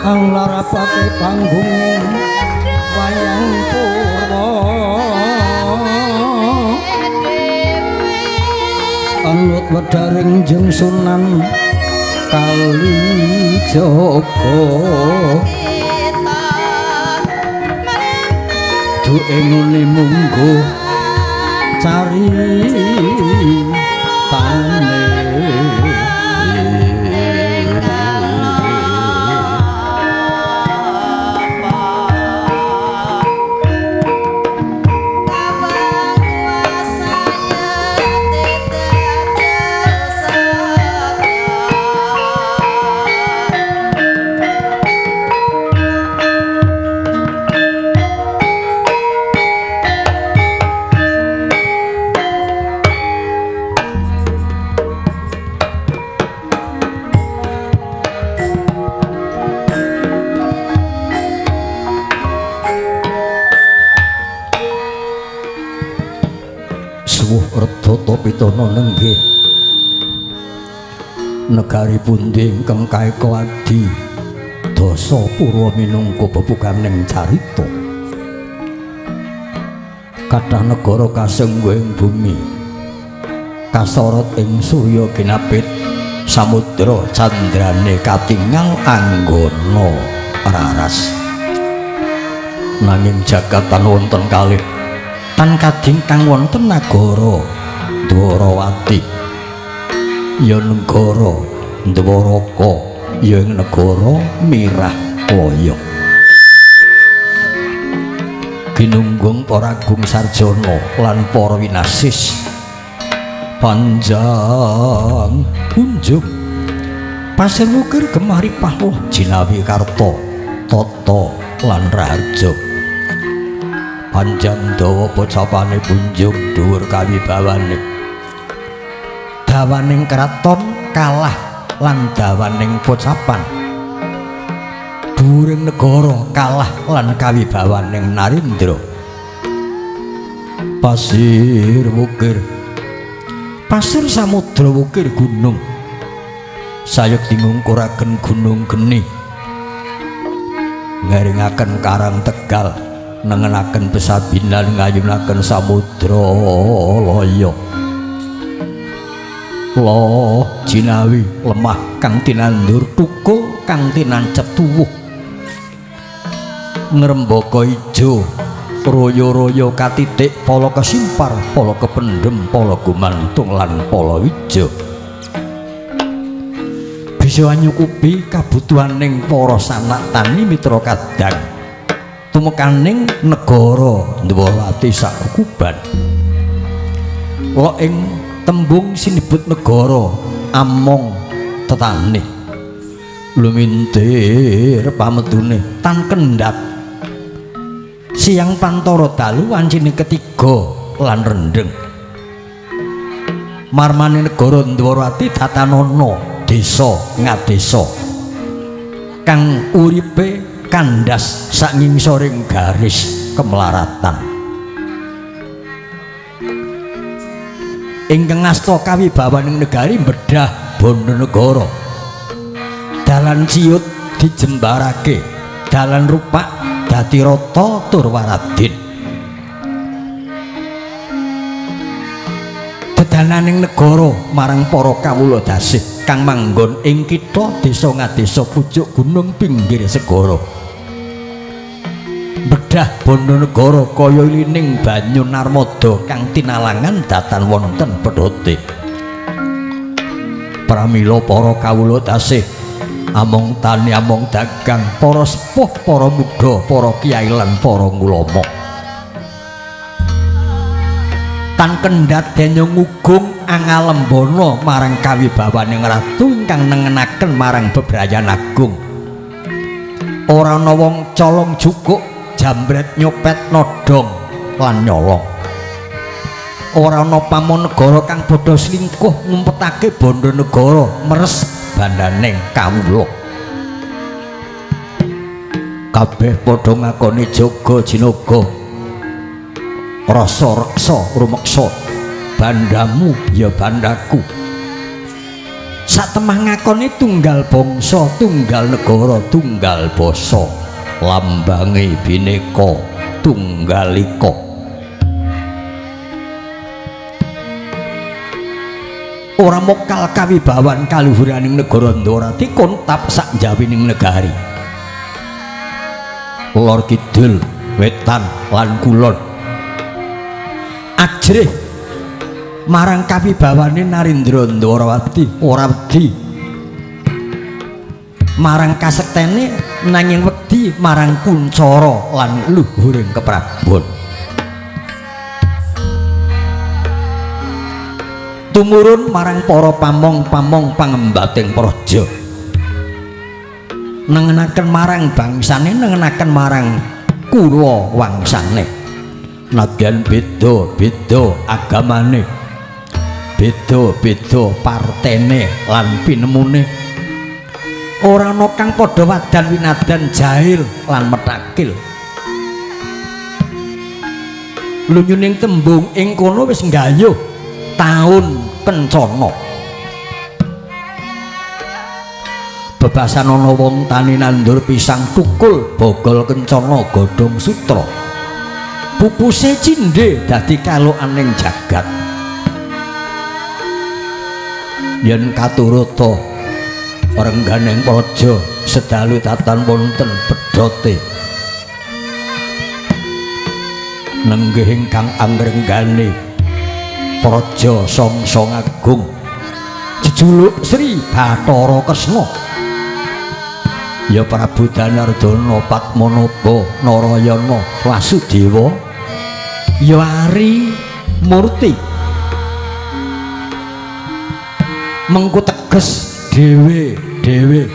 Anglarapake panggung wayang purwa anut wedharing jeng Sunan Kalijaga duke ngene munggo cari tane. Pitana nenggih negari pundi ingkang kaeka adi dasa purwa minangka bebukaning carita kathah negara kasenggo ing bumi kasorot ing surya ginapit samudra candrane katingal anggana raras nanging jagatan wonten kalih tan kading kang wonten nagara Dwarawati ya negara Dwaraka ya ing negara Mirah Laya ginunggung para agung sarjana lan para winasis panjang kunjung pasir wukir gemah ripah loh jinawi karta tata lan raharja panjang dawa pocapane punjung dhuwur kawibawane dawaning kraton kalah lan dawaning pocapan dhuwuring negara kalah lan kawibawaning narendra pasir wukir pasir samudra wukir gunung sayekti ngungkuraken gunung geni ngaringaken karang tegal nengenaken pesabinan ngayunaken samudra laya loh jinawi lemah kang tinandur tukul kang tinancep tuwuh ngrembaka ijo royo-royo katitik pala kesimpar pala kependhem pala gumantung lan pala ijo bisa nyukupi kabutuhaning para sanak tani mitra kadang tumekaning negara Dwarawati sakukuban lok ing tembung sinebut negara among tetane lumintir pametune tan kendhat siang pantara dalu wancine ketiga lan rendheng marmane negara Dwarawati datanana desa ngadesa kang uripe kandhas sak ngingsoring garis kemelaratan ingkang ngasta kawibawaning negari bedah bondo negara dalan ciut dijembarake dalan rupak dadi rata tur waradin dedananing negara marang para kawula dasih kang manggon ing kitha desa ngadesa pucuk gunung pinggir segara bedah bondo negara kaya ilining banyu Narmada kang tinalangan datan wonten pedhote pramila para kawula tasih among tani among dagang para sepuh para muda para kiai lan para ulama tan kendhat dene ngugung angalembana marang kawibawaning ratu ingkang nengenaken marang bebrayan agung ora ana wong colong jukuk jambret nyopet nodong lan nyolong ora ana pamanegara kang padha selingkuh ngumpetake bondo negara meres bandaning kawula kabeh padha ngakoni jaga jinaga rasa reksa rumeksa bandamu ya bandaku Satemah ngakoni tunggal bangsa, tunggal negara, tunggal basa, lambange bineka tunggal ika. Ora mokal kawibawan kaluhuraning negara Ndorati kontap sak njawining negari. Lor kidul, wetan lan kulon. Ajrih marang kawibawane Narendra Ndorowati ora wedi marang kasektene nanging wedi marang kuncara lan luhuring keprabon. Tumurun marang para pamong-pamong pangembating praja, nengenaken marang bangsane, nengenaken marang kula wangsane. Nadyan beda-beda agamane, beda-beda partene lan pinemune, ora ana kang padha wadan winadan jahil lan metakil. Lunyuning tembung ing kono wis nggayuh taun kencana. Bebasan ana wong tani nandur pisang tukul bogol kencana godhong sutra. Pupuse cindhe dadi kalokaning jagat. Yen katuruta rengganing praja sedalu tatan wonten pedhote. Nenggih ingkang angrenggane praja Songsong Agung jejuluk Sri Bathara Kresna. Ya Prabu Danardana Padmanaba Narayana Wasudewa ya Ari Murti. Mengku teges dhewe-dhewe.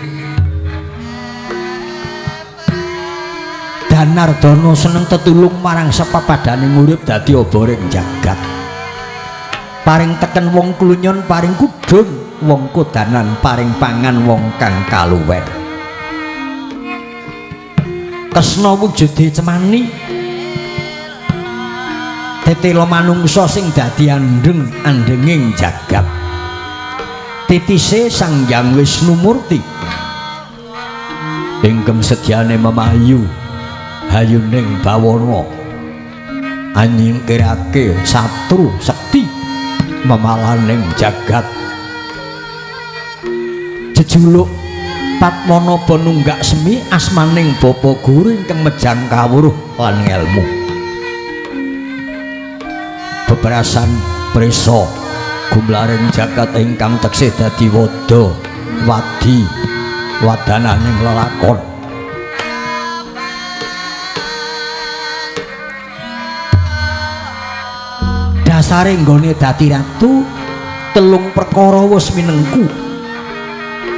Danardana seneng tetulung marang sepapadane urip dadi oboring jagat. Paring teken wong klunyon, paring kudung wong kodanan, paring pangan wong kang kaluwen. Kresna wujude cemani tetela manungsa sing dadi andheng andhenging jagat. Titise Sang Hyang Wisnu Murti ingkang sedyane memayu hayuning bawana anyingkirake satru sekti memalaning jagat. Jejuluk Padmanaba nunggak semi asmaning bapa guru ingkang mejang kawruh lan ngelmu. Beberasan prisa gumlaring jagat ingkang teksih dadi wada wadi wadananing lelakon. Dasare nggone dadi ratu telung perkara wis minengku.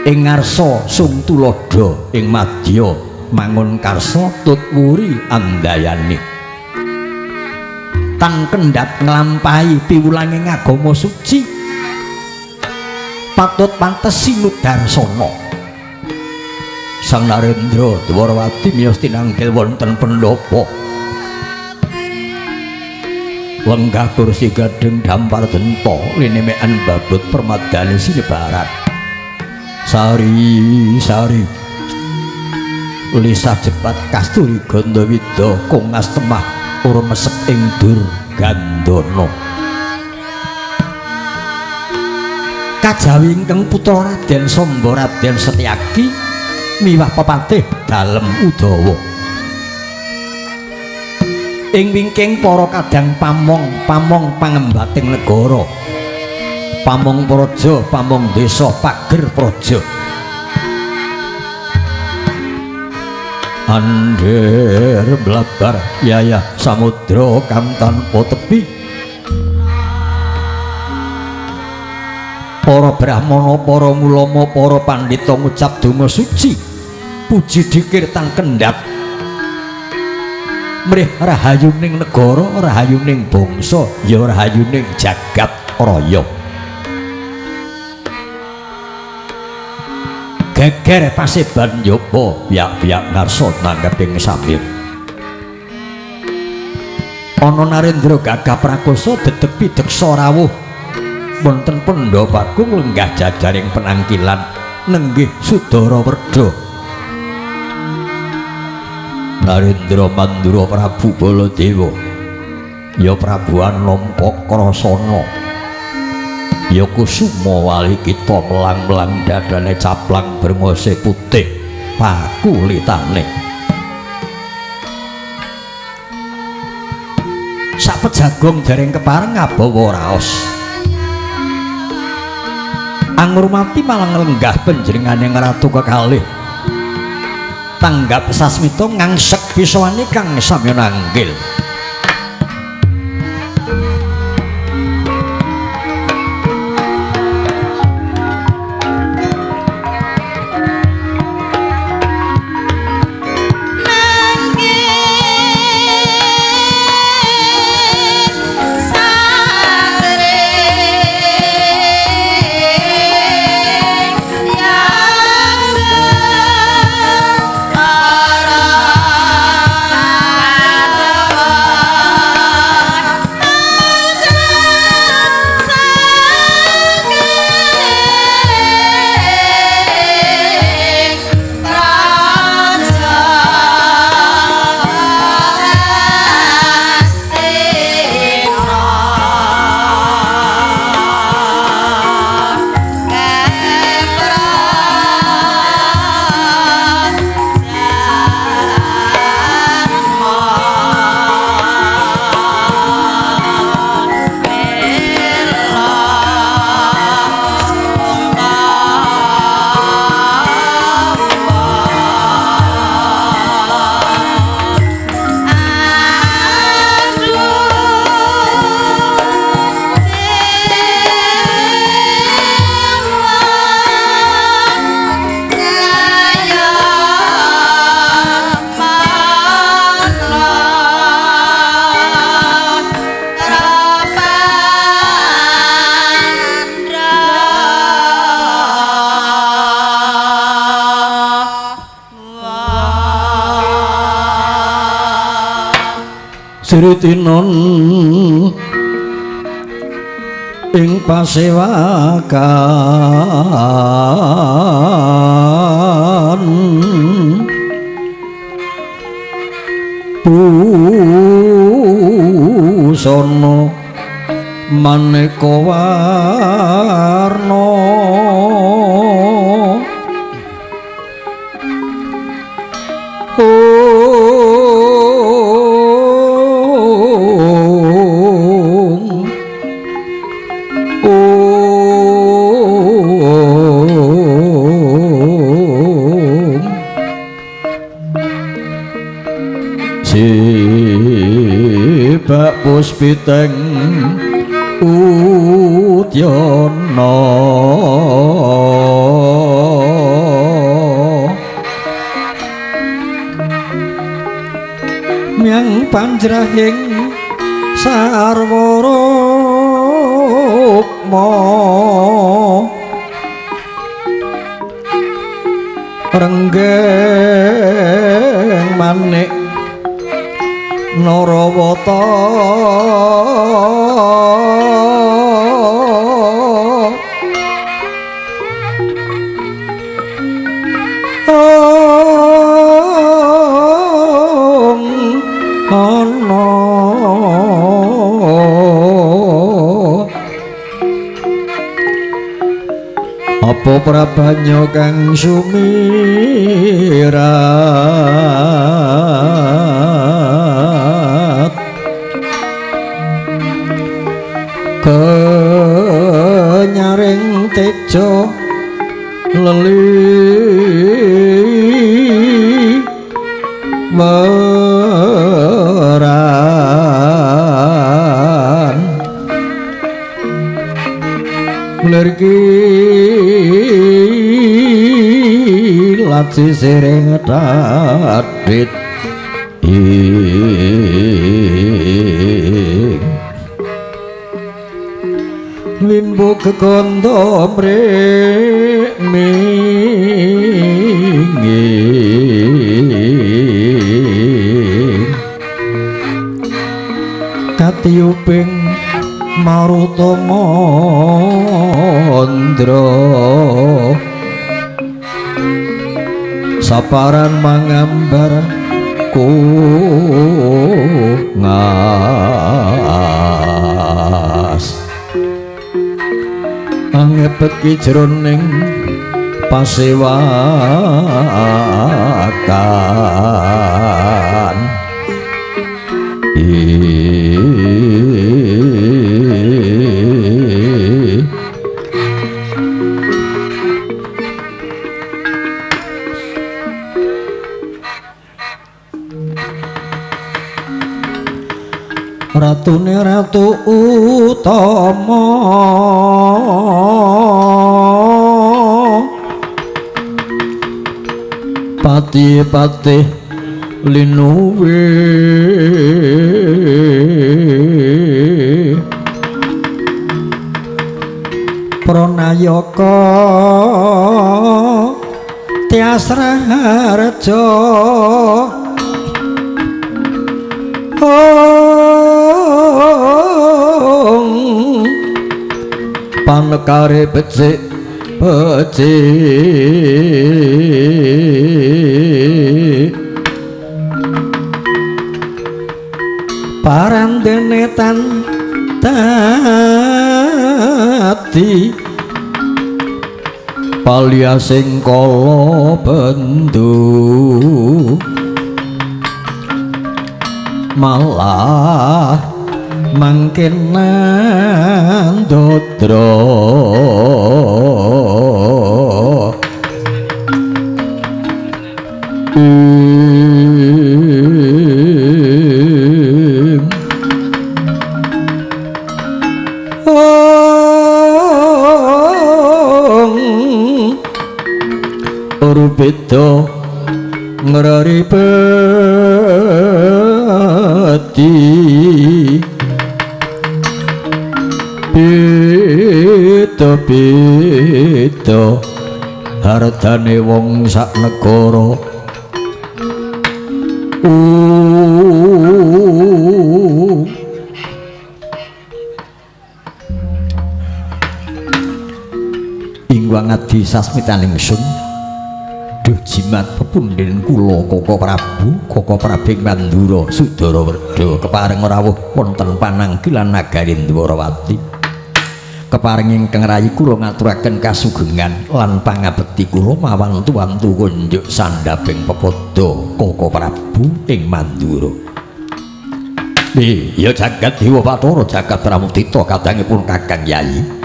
Ing ngarsa sung tuladha, ing madya mangun karsa tut wuri andayani. Tan kendhat nglampahi piwulanging agama suci patut pantes sinudarsana. Sang Narendra Dwarawati miyos tinanggil wonten pendhapa. Lenggah kursi gadhing dampar denta linemekan babut permadani sinebaran. Sari sari lisah jepat kasturi gandawida kongas temah ora mesep ing Durgandana. Kajawi ingkang putra Raden Samba Raden Setyaki miwah pepatih dalem Udawa. Ing wingking para kadang pamong pamong pangembating negara, pamong praja, pamong desa, pager praja. Andher blabar yayah samudra kang tanpa tepi. Para brahmana, para ulama, para pandhita ngucap donga suci, puji dikir tan kendhat. Mrih rahayuning negara, rahayuning bangsa, ya rahayuning jagat raya. Geger paseban yopo piyak-piyak ngarsa nanggeping samir. Ana Narendra gagah prakosa dedeg pideksa rawuh Wonten Pandhawa Agung lenggah jajaring penangkilan nenggih Sudara Werda. Narendra Mandura Prabu Baladewa, ya Prabu Anom Kakrasana, ya Kusuma wali kita melang-melang dadane caplang brengose putih pakulitane. Sak pejagong dereng kepareng ngabawa raos. Angurmati malang lenggah panjenengane ratu kekalih. Tanggap sasmita ngangsek pisawane kang samya nanggil. Sritinon ing pasewakan busana maneka warna sibak puspiteng udyana myang panjrahing sarwa rukma renggeng manik Narawata ana apa prabanya kang sumirat kenyaring tejo leli meran mlirki laci sering tadit ing wimbo kekondo mrek mingin katiyuping marutama candra saparan mangambar kungas angepet ki jroning pasewakan. Ratune ratu utama pati-pati linuwe pranayaka tias raharja panekare becik becik parandene tan dadi paliasing kala bendu malah mangken nandodra Rubeda ngraripeti beda-beda hartane wong sak negara. Ingwang adi sasmitaning sun duh jimat pepundhen kula Koko Prabu Koko Prabing Mandura Sudara Werda kepareng rawuh wonten pananggilan nagari Dwarawati. Kepareng ingkang rayi kula ngaturaken kasugengan lan pangabekti kula mawantu-wantu kunjuk sandhaping pepadha Koko Prabu ing Mandura. Iya jagat Dewa Bathara jagat Pramudita kadangipun Kakang Yayi.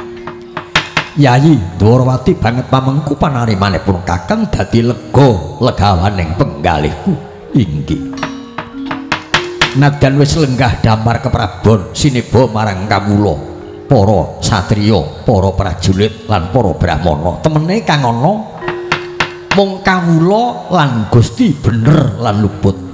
Yayi Dwarawati banget pamengku panarimanipun Kakang dadi lega legawaning penggalihku inggih. Nadyan wis lenggah damar keprabon sineba marang kawula para satriya, para prajurit lan para brahmana. Temene kang ana mung kawula lan Gusti bener lan luput.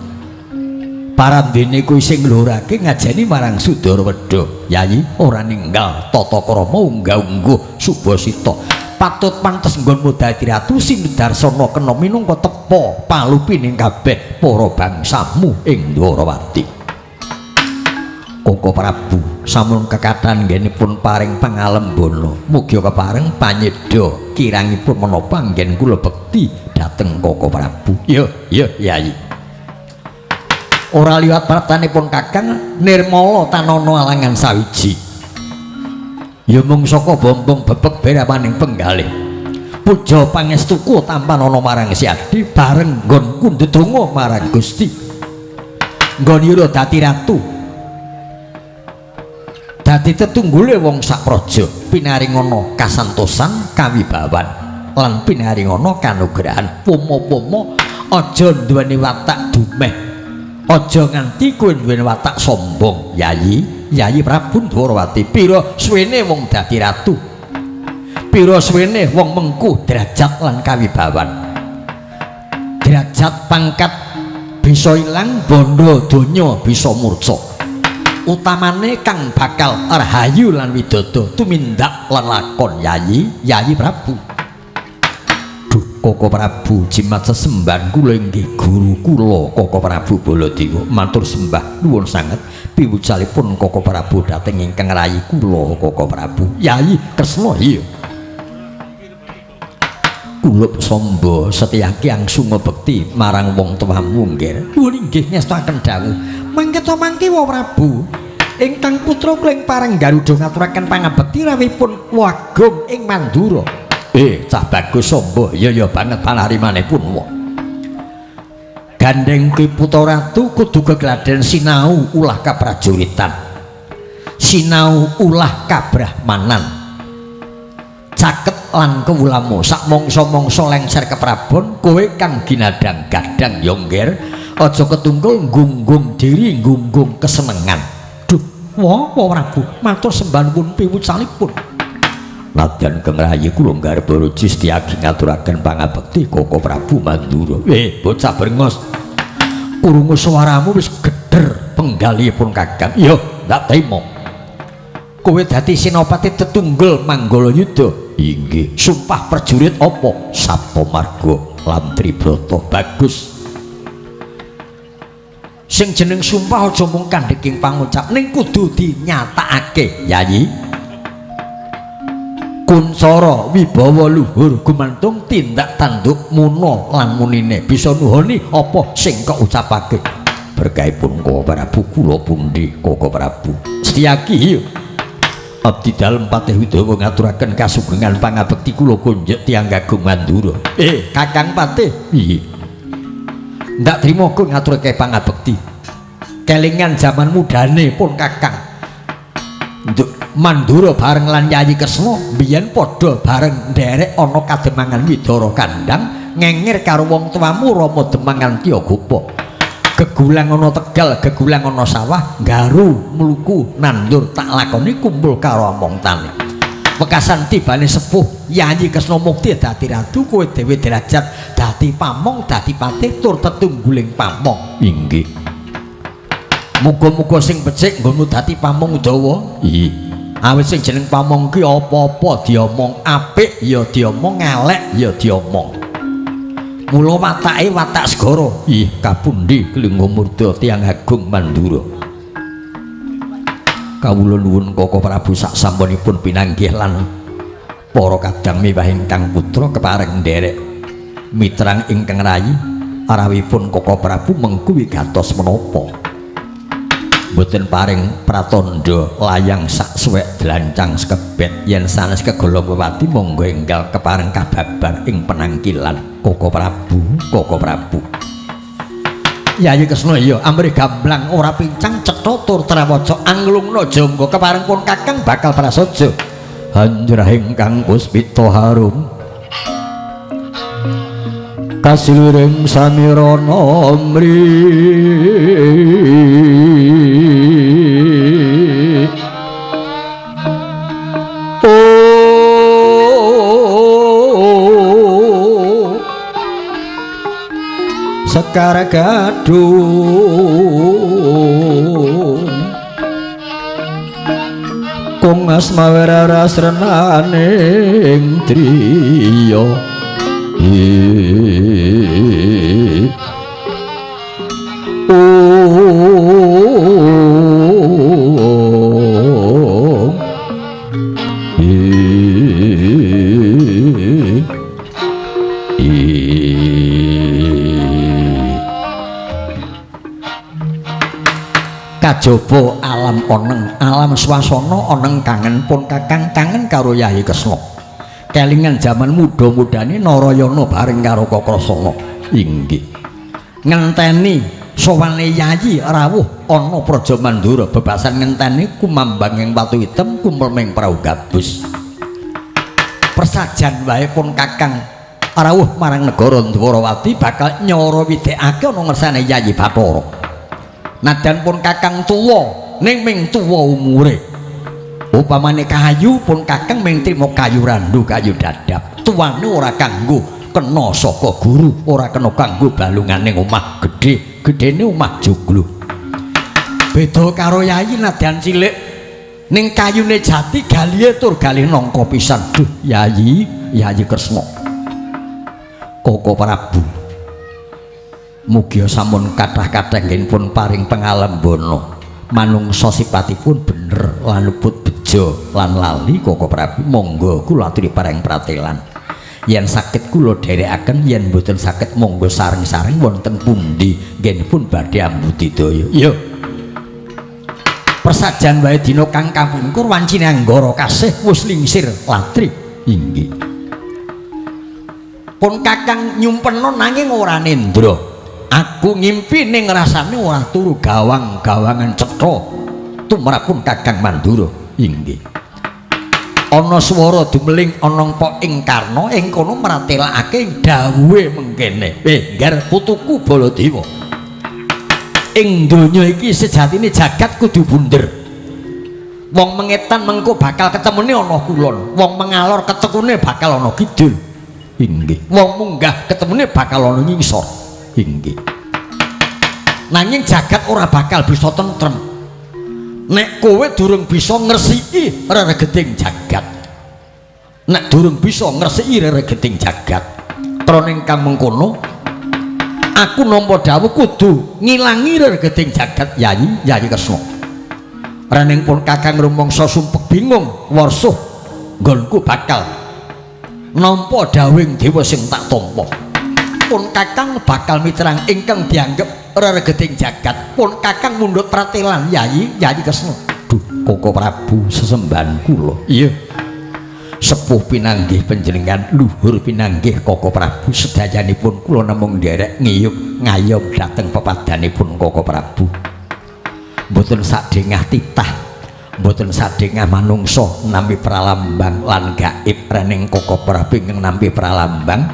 Parandene kuwi sing ngluhurake ngajeni marang Sudara Wedha. Yayi ora ninggal tata krama unggah-ungguh subasita. Patut pantes nggonmu dadi ratu sinedarsana kena minangka tepa palupining kabeh para bangsamu ing Dwarawati. Koko Prabu sampun kekathahan nggenipun paring pangalembana. Mugi kepareng panyedha kirangipun menapa anggen kula bekti dhateng Koko Prabu. Ya, ya Yayi. Ora liwat praptanipun Kakang nirmala tanana alangan sawiji. Ya mung saka bombong bebek berapaning penggalih. Puja pangestuku tampanana marang Siadi bareng nggonku ndedonga marang Gusti. Nggon ira dadi ratu. Dadi tetunggule wong sak praja pinaringana kasantosan kawibawan lan pinaringana kanugrahan. Pomo-pomo aja duweni watak dumeh. Aja nganti kowe duweni watak sombong. Yayi, Yayi Prabu Dwarawati, pira suwene wong dadi ratu? Pira suwene wong mengku derajat lan kawibawan? Derajat pangkat bisa ilang, bondo donya bisa murca. Utamane kang bakal rahayu lan widodo tumindak lan lakon Yayi, Yayi Prabu. Duh Koko Prabu jimat sesembahan kula inggih guru kula Koko Prabu Baladewa matur sembah nuwun sanget piwucalipun Koko Prabu dhateng ingkang rayi kula Koko Prabu. Yayi Kresna iya. Kulup Samba Setyaki angsunga bekti marang wong tuamu nggih. Nuwun inggih ngestoaken dawuh. Mangke to mangke wa Prabu ingkang putra kula ing pareng Garuda ngaturaken pangabekti rawuhipun Wagung ing Mandura. Cah bagus Samba, iya ya banget panarimanipun wa. Gandeng ki putra ratu kudu gegladen sinau ulah kaprajuritan. Sinau ulah kabrahmanan. Caket lan kewulamu sak mangsa-mangsa lengser keprabon kowe kang ginadang gadang ya ngger aja ketungkul gunggung diri gunggung kesenengan. Duh, wa Prabu matur sembah nuwun piwucalipun. Nadyan keng rayi kula nggarba ruji Setyaki ngaturaken pangabekti Koko Prabu Mandura. Bocah brengos. Krungu swaramu wis geder penggalihipun Kakang. Iya, ndak trimo. Kowe dadi senopati tetunggul Manggala Yuda. Inggih. Sumpah prajurit apa? Sapta Marga lan Tribrata. Bagus. Sing jeneng sumpah aja mung kandheking pangucap ning kudu dinyatakake, Yayi. Kuncara wibawa luhur gumantung tindak tanduk muna lan munine bisa nuhoni apa sing kok ucapake. Berkahipun Koko Prabu kula pundi Koko Prabu Setyaki. Iya. Abdi dalem Patih Udawa ngaturaken kasugengan pangabekti kula konjuk tiyang Agung Mandura. Kakang Patih. Piye? Ndak trimo kok ngaturake pangabekti. Kelingan jaman mudane pun Kakang. Nduk Mandura bareng lan Yayi Kresna biyen padha bareng nderek ana kademangan Widara Kandang ngenger karo wong tuamu Rama Demangan Tyagopa. Gegulang ana Tegal, gegulang ana sawah, garu mluku nandur tak lakoni kumpul karo omong tani. Wekasan tibane sepuh Yayi Kresna mukti dadi ratu, kowe dhewe derajat dadi pamong, dadi patih tur tetungguling pamong. Inggih. Muga-muga sing becik nggonmu dadi pamong Udawa. Iya. Awit sing jeneng pamong ki apa-apa diomong, apik ya diomong, elek ya diomong. Mula watake watak segara. Ih, kapundi Klingga Murda tiyang Agung Mandura. Kawula nuwun Koko Prabu sak sampunipun pinanggih lan para kadang miwah ingkang putra kepareng nderek mitrang ingkang rayi arawipun Koko Prabu mengku wigatos menapa. Mboten paring pratandha layang sak suwek dlancang sekebet yen sanes kegolong wewati monggo enggal kepareng kababar ing penangkilan Koko Prabu. Koko Prabu Yayi Kresna iya amrih gamblang ora pincang cetha tur trawaca anglungna jangga kepareng pun Kakang bakal prasaja hanjrah ingkang puspita harum kasiluring samirana mri Sekar gadung kung asmawera rasrenaning driya. Kajaba alam oneng, alam swasana oneng kangen pun Kakang kangen karo Yayi Kresna. Kelingan jaman muda-mudane Narayana bareng karo Kakrasana. Inggih. Ngenteni sowane Yayi rawuh ana Praja Mandura bebasan ngenteni kumambang ing watu hitam kumpul prau gabus. Persajan wae pun Kakang rawuh marang negara Dwarawati bakal nyara widekake ana ngersane Yayi Bathara. Nadan pun Kakang tuwa ning ming tuwa umure. Upamane kayu pun Kakang ming trima kayu randu kayu dadap. Tuwane ora kanggo kena saka guru, ora kena kanggo balungane omah gedhe, gedhene omah joglo. Beda karo Yayi nadan cilik ning kayune jati galihe tur galih nangka pisan. Duh Yayi, Yayi Kresna. Koko Prabu mugia sampun kathah-kathah nggih paring pangalembana manungsa sipatipun bener lan luput bejo lan lali Koko Prabu monggo kula aturi paring pratelan. Yen saged kula dherekaken, yen mboten saged monggo sareng-sareng wonten pundi nggenipun badhe ambudidaya. Iya. Persajan wae dina kang kapungkur wancine Anggara kasih wis lingsir latri. Inggih. Pun Kakang nyumpena nanging ora nendra. Aku ngimpi ning rasane ora turu gawang-gawangan cetha tumrapun Kakang Mandura. Inggih. Ana swara dumeling ana pok ing karna ing kono mratelakake dawuhe mengkene. Ngger putuku Baladewa. Ing donya iki sejatine jagat kudu bunder. Wong mengetan mengko bakal ketemune ana kulon, wong mengalor ketekune bakal ana kidul. Inggih. Wong munggah ketemune bakal ana ngisor. Inggih. Nanging jagat ora bakal bisa tentrem nek kowe durung bisa ngresiki reregeting jagat. Nek durung bisa ngresiki reregeting jagat, trone kang mengkono aku nampa dawuh kudu ngilangi reregeting jagat Yayi, Yayi Kresna. Rening pun Kakang rumangsa sumpek bingung warsuh nggonku bakal nampa dawuhing dewa sing tak tampa. Pun Kakang bakal mitrang ingkang dianggep reregeting jagat. Pun Kakang mundhut pratelan Yayi, Yayi Kresna. Duh, Koko Prabu sesembahan kula. Iya. Sepuh pinanggih panjenengan, luhur pinanggih Koko Prabu, sedayanipun kula namung nderek ngiyup ngayom dhateng pepadanipun Koko Prabu. Mboten sadengah titah, mboten sadengah manungsa nampi pralambang lan gaib. Rening Koko Prabu ingkang nampi pralambang,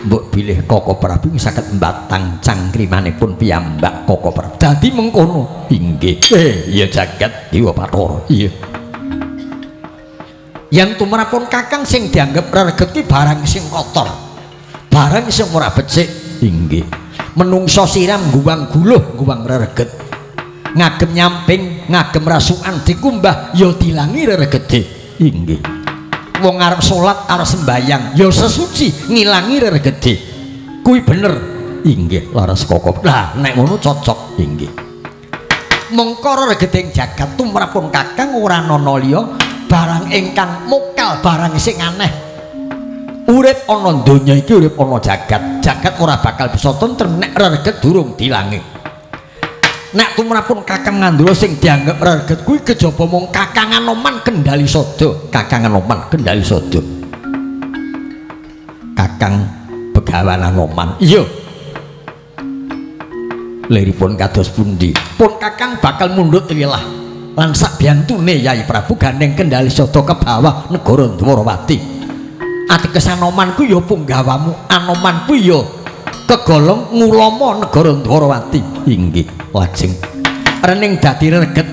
mbok bilih Koko Prabu saged mbatang cangkrimanipun piyambak Koko Prabu. Dadi mengkono. Inggih. Iya jagat Dewa Bathara. Iya. Yen tumrapun Kakang sing dianggep rereget ki barang sing kotor, barang sing ora becik. Inggih. Menungso siram guwang guluh guwang rereget, ngagem nyamping, ngagem rasukan dikumbah ya dilangi reregete. Inggih. Wong arep salat arep sembayang ya sesuci ngilangi reregede. Kuwi bener. Inggih laras Koko. Lah nek ngono cocok. Inggih. Mongko reregeding jagat tumrapun Kakang ora ana liya barang ingkang mokal, barang sing aneh. Urip ana donya iki urip ana jagat. Jagat ora bakal bisa tentrem nek rereget durung dilangi. Nek tumrapun Kakang Ngandura sing dianggep rereget kuwi kejaba mung Kakang Anoman kendali sada, Kakang Anoman kendali sada. Kakang Begawan Anoman. Iya. Liripun kados pundi? Pun Kakang bakal mundhut wilah lan sakbiyantune Yayi Prabu gandeng kendali sada ke bawah negara Dwarawati. Ateges Anoman kuwi ya punggawamu, Anoman kuwi ya kegolong ngulama negara Dwarawati. Inggih. Lajeng rening dadi rereget,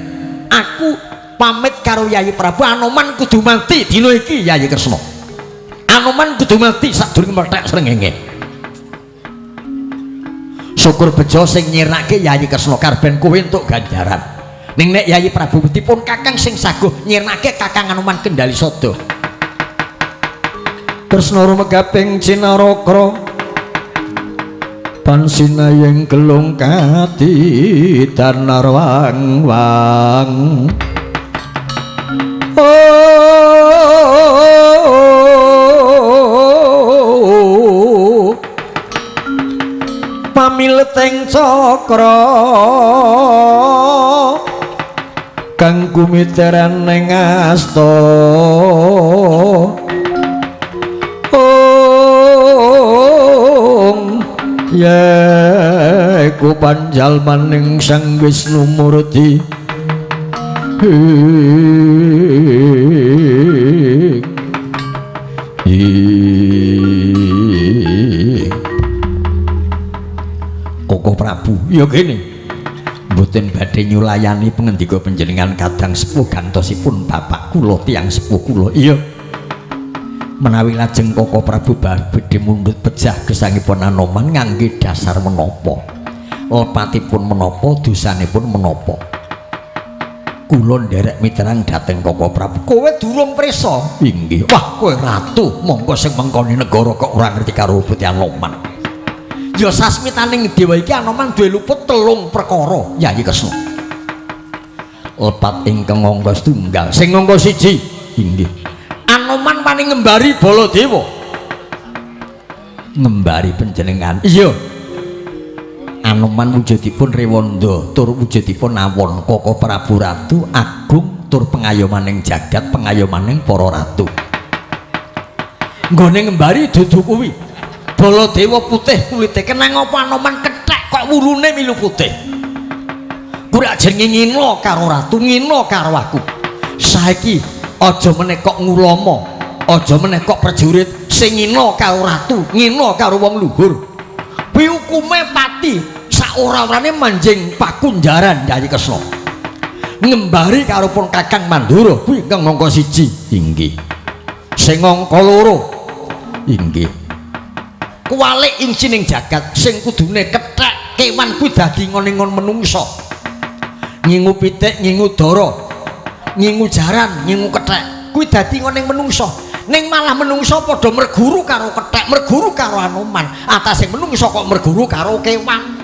aku pamit karo Yayi Prabu, Anoman kudu mati dina iki Yayi Kresna. Anoman kudu mati sadurunge mlethek srengenge. Syukur bejo sing nyirnake Yayi Kresna karben kowe entuk ganjaran. Ning nek Yayi Prabu dipun Kakang sing saguh nyirnake Kakang Anoman kendali sada. Kresna rumegaping Cinarakra pansinayeng gelung kati danarwang wang. Oh pamileteng cakra kang kumiteran ning asta. Yeku panjalmaning Sang Wisnu Murti. Koko Prabu, ya kene mboten badhe nyulayani pangendika panjenengan kadang sepuh gantosipun bapak kula tiyang sepuh kula. Iya. Menawi lajeng Koko Prabu badhe mundhut pejah gesangipun Anoman ngangge dasar menapa, lepatipun menapa, dosanipun menapa. Kula nderek miterang dhateng Koko Prabu. Kowe durung prisa? Inggih. Wah, kowe ratu, monggo sing mengkoni negara kok ora ngerti karo putih Anoman. Ya sasmitaning dewa iki Anoman duwe luput telung perkara, Yayi Kresna. Lepat ingkang angka setunggal, sing angka siji. Inggih. Anoman wani ngembari Baladewa. Ngembari panjenengan. Iya. Anoman wujudipun Rewanda tur wujudipun awon Koko Prabu Ratu agung tur pengayomaning jagat, pengayomaning para ratu. Nggone ngembari dudu kuwi. Baladewa putih kulite, kenang apa Anoman kethek kok wulune milu putih. Kuwi jenenge ngina karo ratu, ngina karo aku. Saiki aja meneh kok ngulama, aja meneh kok prajurit sing ngina karo ratu, ngina karo wong luhur. Kuwi hukume pati, sak ora-orane manjing pakunjaran Yayi Kresna. Ngembari karo pun Kakang Mandura kuwi ingkang angka 1. Inggih. Sing angka 2. Inggih. Kuwalik ing sining jagat sing kudune kethek kewan kuwi dadi ngon-ngon menungsa. Ngingu pitik, ngingu dara, ngingu jaran, ngingu kethek kuwi dadi ngoning menungsa. Ning malah menungsa padha merguru karo kethek, merguru karo Anoman. Atase menungsa kok merguru karo kewan.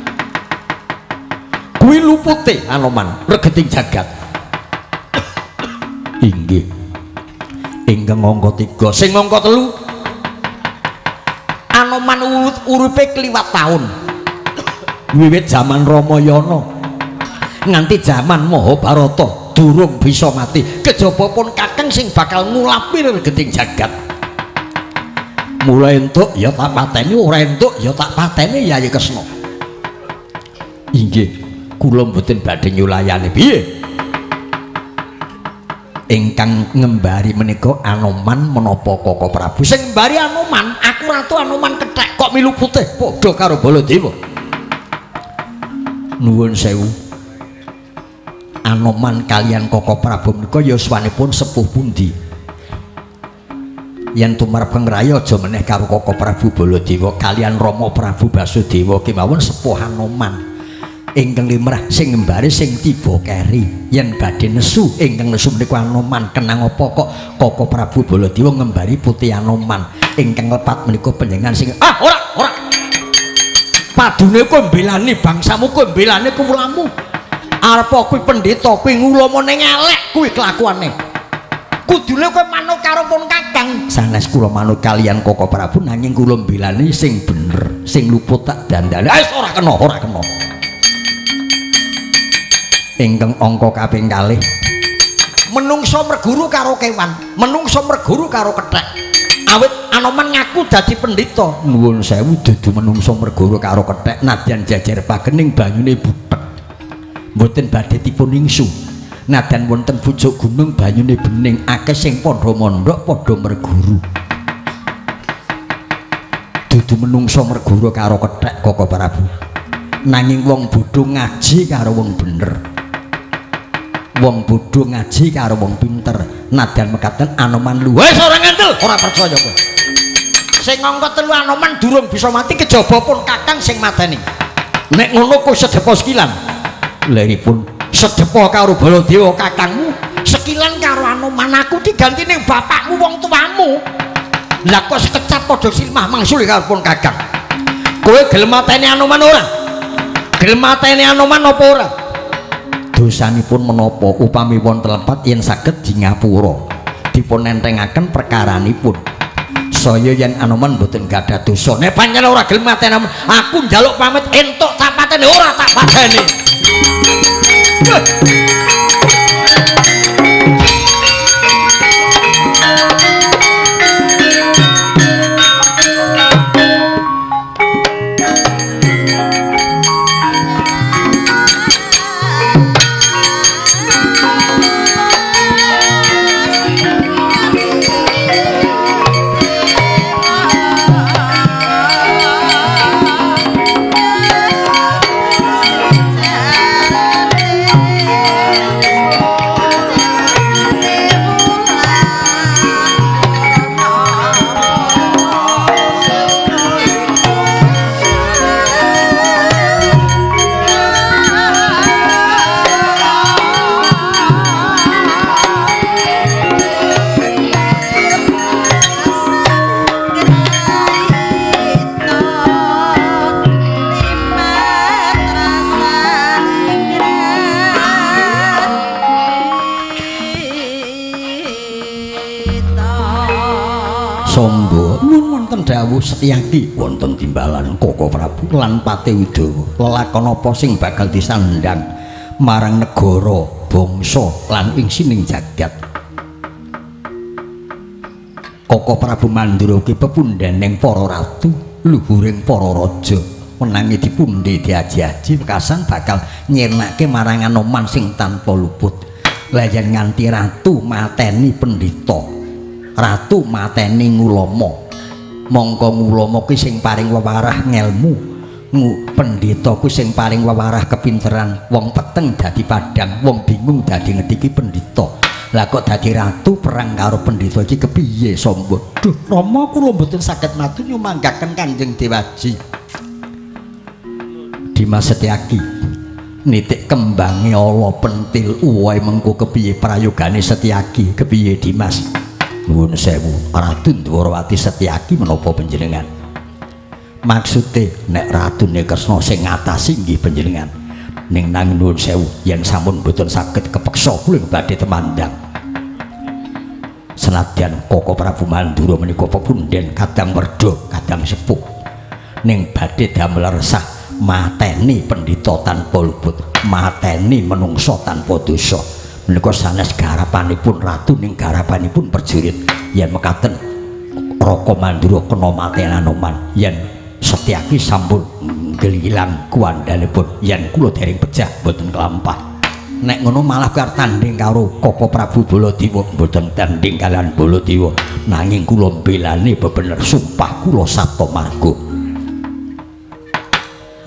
Kuwi lupute Anoman regeting jagat. Inggih. Ingkang angka 3, sing angka 3 Anoman uripe kliwat taun. Wiwit jaman Ramayana nganti jaman Mahabharata durung bisa mati, kejaba pun Kakang sing bakal ngulapi regeting jagat. Mula entuk ya tak pateni, ora entuk ya tak pateni Yayi Kresna. Inggih, kula mboten badhe nyulayani. Piye? Ingkang ngembari menika Anoman menapa Koko Prabu? Sing ngembari Anoman, aku ratu Anoman kethek kok milu putih padha karo Baladewa. Nuwun sewu. Anoman kalian Koko Prabu menika yuswanipun sepuh pundi? Yen tumrap Kang Raya aja meneh karo Koko Prabu Baladewa kalian Rama Prabu Basudewa kemawon sepuh Anoman. Ingkang limrah sing ngembari sing tiba keri. Yen badhe nesu ingkang nesu menika Anoman. Kenang apa kok Koko Prabu Baladewa ngembari putih Anoman? Ingkang lepat menika panjenengan sing ah ora ora. Padune kowe mbelani bangsamu, kowe mbelani kewulamu. Arep kuwi pendhita kuwi ngulama ning elek kuwi kelakuane. Kudune kowe manut karo pun Kakang. Sanes kula manut kalian Koko Prabu nanging kula mbelani sing bener, sing luput tak dandane. Wis ora kena, ora kena. Ingkang angka kaping kalih, menungsa merguru karo kewan, menungsa merguru karo kethek. Awit Anoman ngaku dadi pendhita. Nuwun sewu, dudu menungsa merguru karo kethek nadyan jejer pagening banyune butek. Mboten badhe dipun ingsu. Nadyan wonten pucuk gunung banyune bening, akeh sing padha mondhok padha merguru. Dudu menungsa merguru karo kethek Koko Prabu. Nanging wong bodho ngaji karo wong bener. Wong bodho ngaji karo wong pinter. Nadyan mekaten Anoman luwih ora ngandel, ora percaya kowe. Sing angka 3 Anoman durung bisa mati kejaba pun Kakang sing mateni. Nek ngono kowe sedepa sekilan. Leripun sedepa karo Baladewa kakangmu, sekilan karo Anoman. Aku diganti ning bapakmu wong tuamu. Lah kok sekecap padha silmah mangsul karo pun Kakang. Kowe gelem mateni Anoman ora? Gelem mateni Anoman apa ora? Dosanipun menapa upami wonten lepat yen saged di ngapura dipun entengaken perkaranipun. Saya yen Anoman mboten gadah dosa. Nek pancen ora gelem mateni Anoman, aku njaluk pamit entuk tak pateni ora tak pateni. Yeah. dawuh Setyaki wonten timbalan Koko Prabu lan Patih Udawa. Lelakon apa sing bakal disandang marang negara, bangsa lan ing sining jagat. Koko Prabu Mandura ki pepundhening para ratu, luhuring para raja, menangi dipundi diaji-aji wekasan bakal nyirnake marang Anoman sing tanpa luput. Lah yen nganti ratu mateni pendhita, ratu mateni ngulama, mongko ngulama ki sing paring wewarah ngelmu, pendhita ku sing paring wewarah kepinteran, wong peteng dadi padhang, wong bingung dadi ngerti ki pendhita. Lah kok dadi ratu perang karo pendhita iki kepiye Samba? Duh, Rama kula mboten saged matur nyumanggaken Kanjeng Dewaji. Dimas Setyaki nitik kembange ala pentil uwae mengko kepiye prayogane Setyaki, kepiye Dimas? Nuwun sewu, Ratu Dwarawati Setyaki menapa panjenengan? Maksude nek ratune Kresna sing ngatasi nggih panjenengan. Ning nang nuwun sewu yen sampun mboten saged kepeksa kula badhe temandang. Senadyan Koko Prabu Mandura menika pepundhen kadang werda, kadang sepuh. Ning badhe damel resah mateni pendhita tanpa luput, mateni menungsa tanpa dosa. Menika sanes garapanipun ratu ning garapanipun prajurit. Yen mekaten Raka Mandura kena mateni Anoman, yen Setyaki sampun gelilang kuwandhanipun, yen kula dereng pejah mboten kelampah. Nek ngono malah kar tanding karo Koko Prabu Baladewa, mboten tanding kalian Baladewa, nanging kula mbelani bebener sumpah kula sabta marga.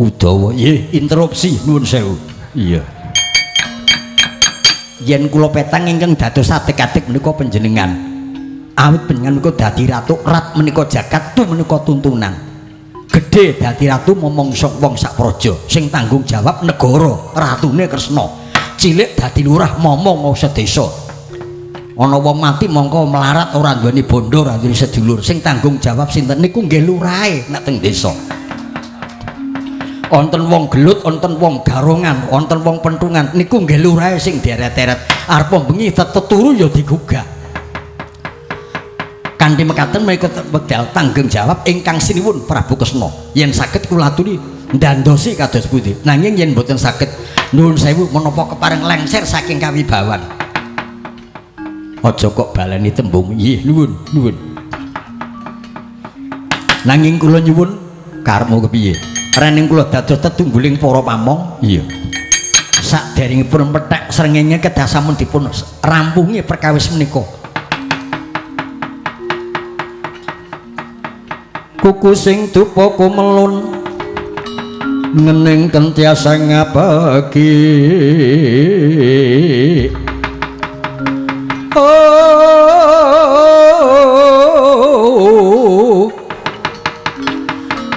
Udawa, nggih, interupsi nuwun sewu. Iya. Yen kula petang ingkang dados adeg-adeg menika panjenengan. Awit panjenengan menika dadi ratu, rat menika jagat, tu menika tuntunan. Gedhe dadi ratu momong sok wong sak praja sing tanggung jawab negara, ratune Kresna. Cilik dadi lurah momong sedesa. Ana wong mati mongko melarat ora duweni bondo, ora duweni sedulur, sing tanggung jawab sinten niku nggih lurahe nek teng desa. Wonten wong gelut, wonten wong garongan, wonten wong pentungan niku nggih lurahe sing deret-deret. Arep bengi tetep turu ya digugah. Kanthi mekaten menika wekdal tanggung jawab ingkang sinuwun Prabu Kresna. Yen saged kula aturi ndandosi kados pundi. Nanging yen mboten saged nuwun sewu menapa kepareng lengser saking kawibawan. Aja kok baleni tembung nggih nuwun, nuwun. Nanging kula nyuwun karepmu kepiye? Rening kula dados tetungguling para pamong. Iya. Saderengipun pethek srengenge kedah sampun dipun rampungi perkawis menika. Kuku sing dupa kumelun ngening kentiasa ngapeki. Oh,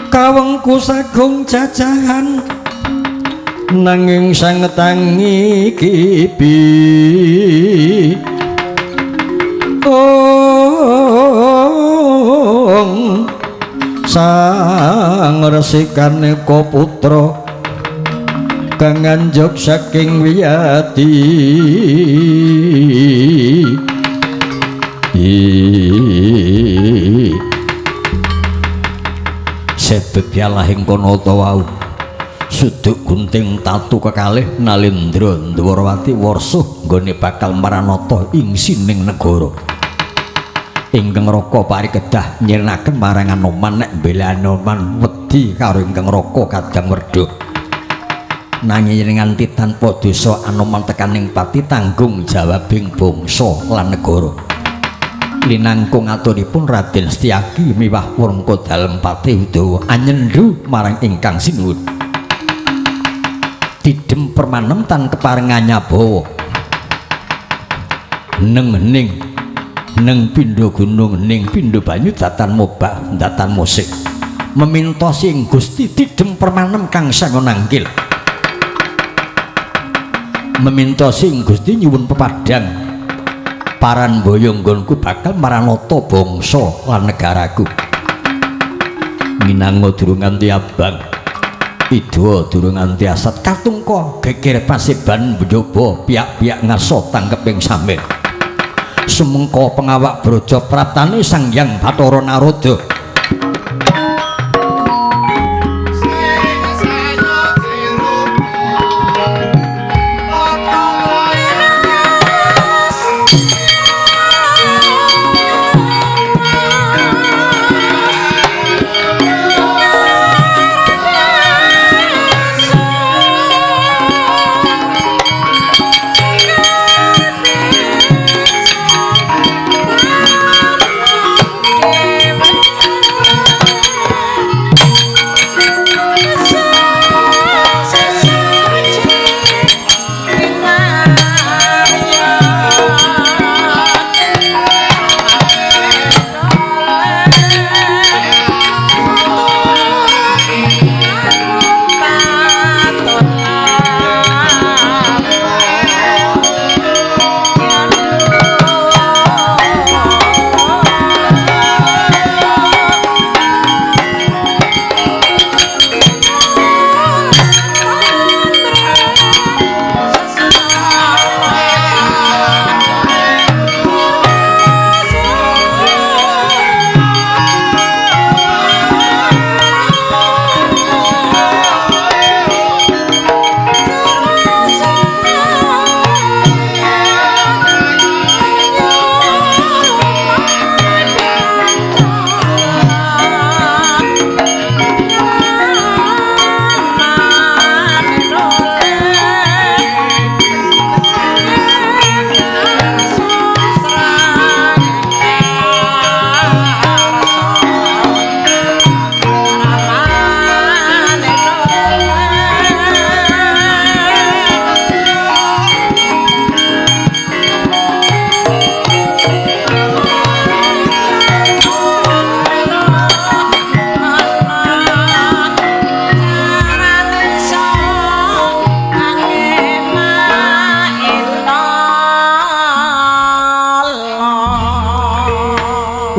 kawengku sagung jajahan nanging sanget tangi kibi. Oh, sang resikane putra kang nganjuk saking wiyati. Sebebyalah ing kono ta wau suduk gunting tatu kekalih Nalendra Dwarawati warsuh nggone bakal maranata ing sining negara. Ingkang Raka parikedah nyirnaken marang Anoman nek mbela Anoman wedi karo ingkang Raka kadang werda. Nanging yen nganti tanpa dosa Anoman tekaning pati tanggung jawabing bangsa lan negara. Linangkung aturipun Raden Setyaki miwah wurngka dalem Patih Udawa anyendu marang ingkang sinuwun. Didem permanem tan keparengan nyabawa. Neng-ning neng pindha gunung ning pindha banyu datan mobak datan musik meminta sing Gusti didem permanem kang sango nangkil. Meminta sing Gusti nyuwun pepadang paran boyo nggonku bakal maranata bangsa lan negaraku. Minanga durung nganti abang, idwa durung nganti asat, katungka geger paseban njaba piak-piak ngaso tangkeping samir. Sumengka pengawak braja praptane Sang Hyang Bathara Narada.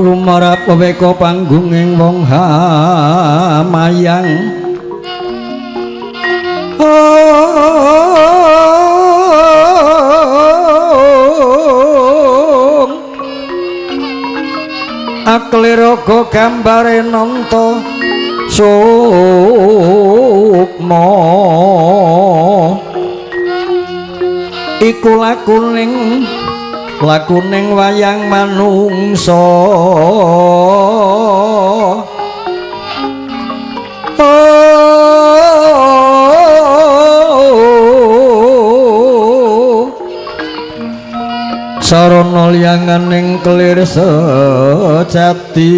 Lumarap weweka panggunging wong hamayang. Akliraga gambare nanta sukma iku lakuning lakuning wayang manungsa. Sarana liyanganing kelir sejati.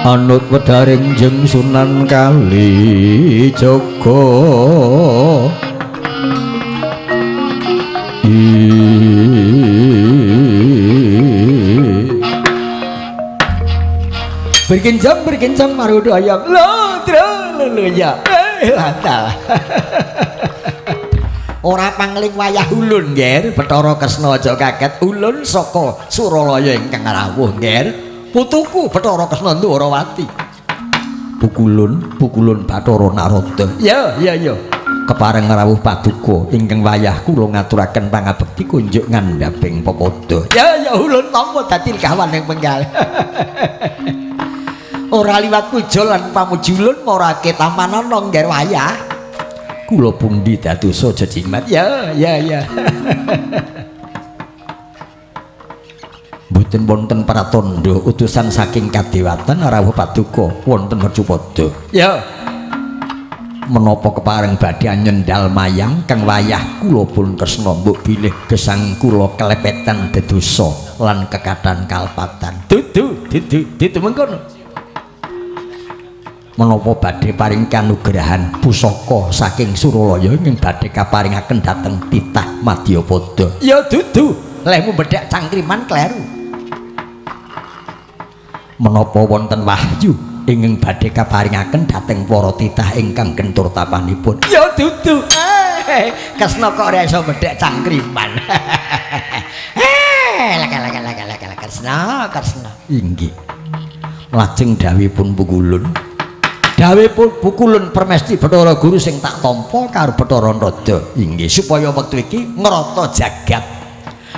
Anut wedaring jeng Sunan Kalijaga. Berkincam berkincam marudo ayam lo lo ya lantal. Ora pangling wayah ulun nger Bathara Kresna aja kaget ulun saka Suralaya ingkang rawuh nger putuku Bathara Kresna Ndwarawati. Pukulun pukulun Bathara Narada. Ya ya ya kepareng rawuh paduka ingkang wayah kula ngaturaken pangabekti kunjuk ngandhaping pepadha. Ya ya ulun tampa dadi kawan ing penggal. Ora liwat puja lan pamuji ulun marake tamanana ngger wayah. Kula pundi dadosa jejimat. Ya ya ya. Mboten wonten pratandha utusan saking kadewatan rawuh paduka wonten Mercupada. Ya. Menapa kepareng badhe nyendal mayang kang wayah kula pun Kresna mbok bilih gesang kula kelepetan dedosa lan kekatan kalpatan. Dudu dudu dudu mengkono. Menapa badhe paring kanugrahan pusaka saking Suralaya ingkang badhe kaparingaken dhateng titah Madyapada. Ya dudu, lehmu bedhek cangkriman kleru. Menapa wonten wahyu ingkang badhe kaparingaken dhateng para titah ingkang gentur tapanipun. Ya dudu. Kresna kok ora iso bedhek cangkriman. Laka laka laka laka Kresna, Kresna. Inggih. Lajeng dawuhipun Pukulun. Dawuhipun Pukulun Permesti Bathara Guru sing tak tampa karo Bathara Narada. Inggih, supaya wektu iki ngrata jagat.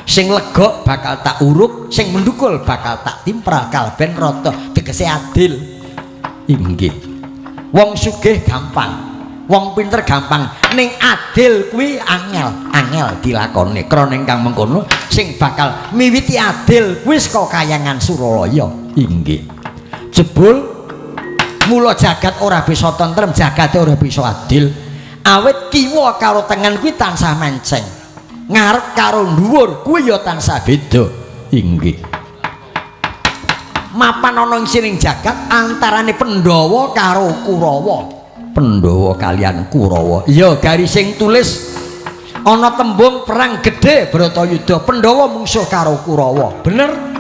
Sing legok bakal tak uruk, sing mendukul bakal tak timpral kalben rata, tegese adil. Inggih. Wong sugih gampang, wong pinter gampang, ning adil kuwi angel, angel dilakoni. Krana ingkang mengkono sing bakal miwiti adil kuwi saka kayangan Suralaya. Inggih. Jebul mula jagat ora bisa tentrem, jagate ora bisa adil. Awit kiwa karo tengen kuwi tansah menceng, ngarep karo dhuwur kuwi ya tansah beda. Inggih. Mapan ana ing sining jagat antarane Pandhawa karo Kurawa. Pandhawa kalian Kurawa. Iya, garising tulis ana tembung perang gedhe Bratayuda, Pandhawa mungsuh karo Kurawa. Bener?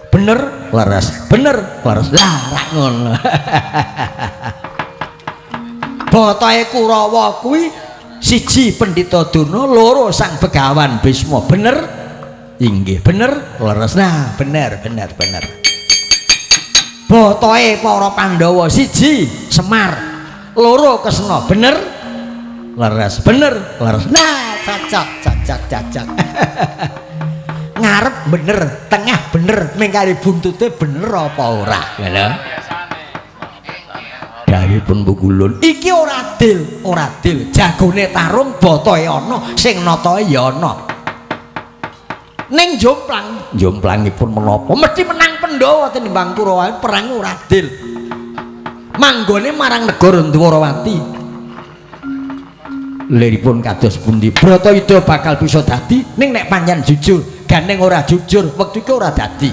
Bener? Leres. Bener? Leres. Lah rak ngono. Botohe Kurawa kuwi siji Pendhita Durna, loro Sang Begawan Bisma. Bener? Inggih, bener? Leres. Nah, bener, bener, bener. Botohe para Pandhawa siji Semar, loro Kresna. Bener? Leres. Bener? Leres. Nah, cocok, cocok, cocok. Ngarep bener, tengah bener, mengkari buntute bener apa ora? Lho. Dawuhipun Pukulun, iki ora adil, ora adil. Jagone tarung botohe ana, sing natae ya ana. Ning jomplang, jomplangipun menapa? Mesti menang Pandhawa tinimbang Kurawa, perang ora adil. Manggone marang negara Ndwarawati. Liripun kados pundi? Bratayuda bakal bisa dadi ning nek pancen jujur, gandeng ora jujur, wektu iki ora dadi.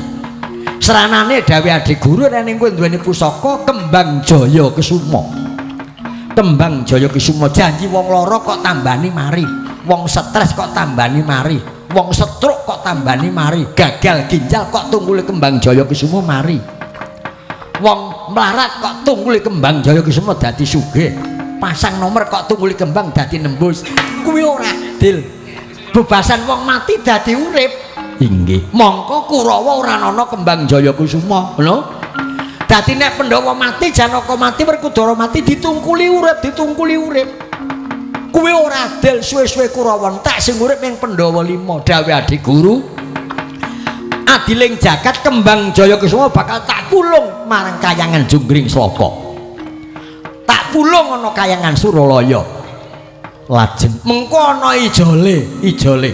Seranane dawuh Adi Guru nek kowe duweni pusaka Kembang Jaya Kesuma. Kembang Jaya Kesuma janji wong lara kok tambani mari, wong stres kok tambani mari, wong stroke kok tambani mari, gagal ginjal kok tunggule Kembang Jaya Kesuma mari. Wong melarat kok tunggule Kembang Jaya Kesuma dadi sugih. Pasang nomor kok tungkuli kembang dadi nembus. Kuwi ora adil. Bebasan wong mati dadi urip. Inggih. Mongko Kurawa ora ana Kembang Jaya Kusuma, lho. Dadi nek Pandhawa mati, Janaka mati, Werkudara mati ditungkuli urip, ditungkuli urip. Kuwi ora adil, suwe-suwe Kurawa entek sing urip ning Pandhawa 5. Dawuh Adi Guru, adiling jagat Kembang Jaya Kusuma bakal tak pulung marang kayangan Junggring Sloka. Tak pulung ana kayangan Suralaya. Lajeng mengko ana ijole, ijole.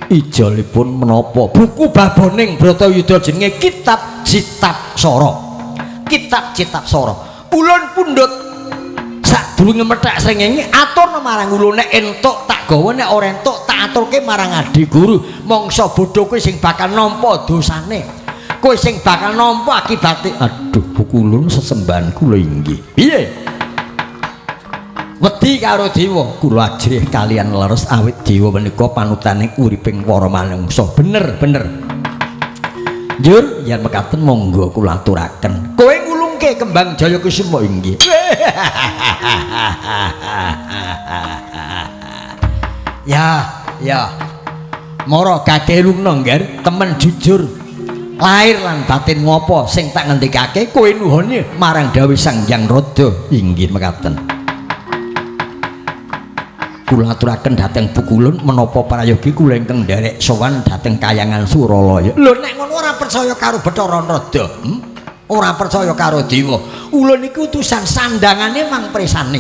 Ijolipun menapa? Buku baboning Bratayuda jenenge Kitab Jitab Sara. Kitab Jitab Sara. Ulun pundhut sadurunge methek srengenge aturna marang ulun nek entuk tak gawa, nek ora entuk tak aturke marang Adi Guru. Mangsa bodho kowe sing bakal nampa dosane. Kowe sing bakal nampa akibate. Aduh, buku ulun sesembahan kula inggih. Piye? Wedi karo dewa, kula ajrih kalian leres awit dewa menika panutaning uriping para manungsa. Bener, bener. Njur yen mekaten monggo kula aturaken. Kowe ngulungke Kembang Jaya Kusuma inggih. Ya, ya. Mara gage lungna, Ngger, temen jujur. Lahir lan batin ngopo sing tak ngendikake kowe nuhone marang dawuh Sang Hyang Rada. Inggih mekaten. Kula aturaken dhateng Pukulun menapa prayogi kula ingkang nderek sowan dhateng kayangan Suralaya. Lho nek ngono ora percaya karo Bathara Narada, Ora percaya karo dewa. Ulun iku utusan sandangane mang presane.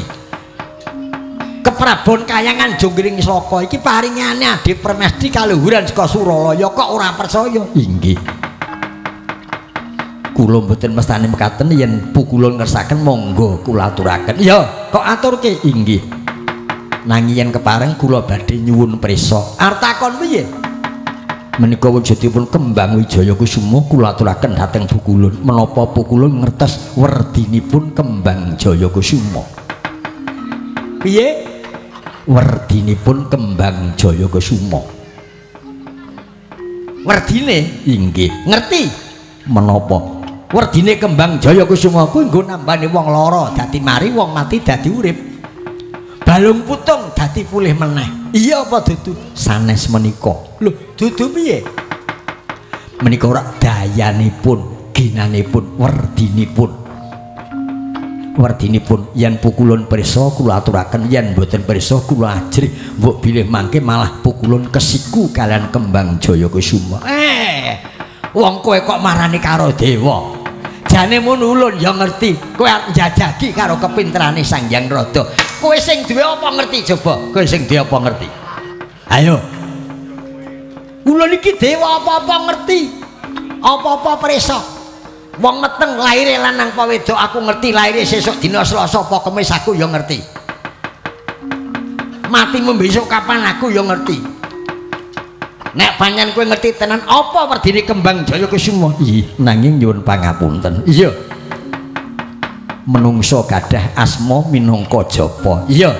Keprabon kayangan Jonggring Sloka iki paringane Adi Permesti kaluhuran saka Suralaya kok ora percaya? Inggih. Kula mboten mestani mekaten yen Pukulun ngersaken monggo kula aturaken. Ya, kok aturke? Inggih. Nanging yen kepareng kula badhe nyuwun prisa. Arep takon piye? Menika wujudipun Kembang Wijaya Kusuma kula aturaken dhateng Pukulun. Menapa Pukulun ngertos werdinipun Kembang Jaya Kusuma? Piye? Werdinipun Kembang Jaya Kusuma. Werdine? Inggih. Ngerti? Menapa? Werdine Kembang Jaya Kusuma kuwi nggo nambani wong lara dadi mari, wong mati dadi urip. Balung putung dadi pulih meneh. Iya apa dudu? Sanes menika. Lho, dudu piye? Menika ora dayanipun, ginanipun, werdinipun. Werdinipun yen Pukulun pirsa kula aturaken, yen mboten pirsa kula ajrih mbok bilih mangke malah Pukulun kesiku kalian Kembang Jaya Kusuma. Wong kowe kok marani karo dewa. Jane mun ulun ya ngerti, kowe arep njajagi karo kepinterane Sang Hyang Rada. Kowe sing duwe apa ngerti coba? Kowe sing duwe apa ngerti? Ayo. Ulun iki dewa apa-apa ngerti. Apa-apa prisa. Wong meteng lahire lanang apa wedok aku ngerti, lahire sesuk dina Selasa apa Kamis aku ya ngerti. Matimu besok kapan aku ya ngerti. Nek pancen kowe ngerti tenan apa werdine Kembang Jaya Kusuma? Ih, nanging nyuwun pangapunten. Iya. Menungso gadah asma minangka japa. Iya.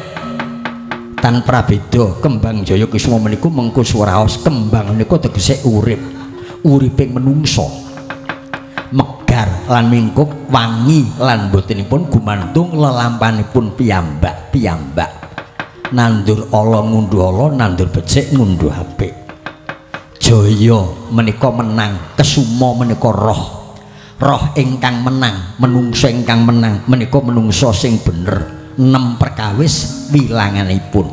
Tan prabeda Kembang Jaya Kusuma meniku mengko suraos kembang menika tegese urip. Uriping menungso. Megar lan mingkup wangi lan botenipun gumantung lelampanipun piyambak-piyambak. Nandur ala ngunduh ala, nandur becik ngunduh apik. Jaya menika menang, Kesuma menika roh. Roh ingkang menang, menungso ingkang menang menika menungso sing bener, nem perkawis wilanganipun.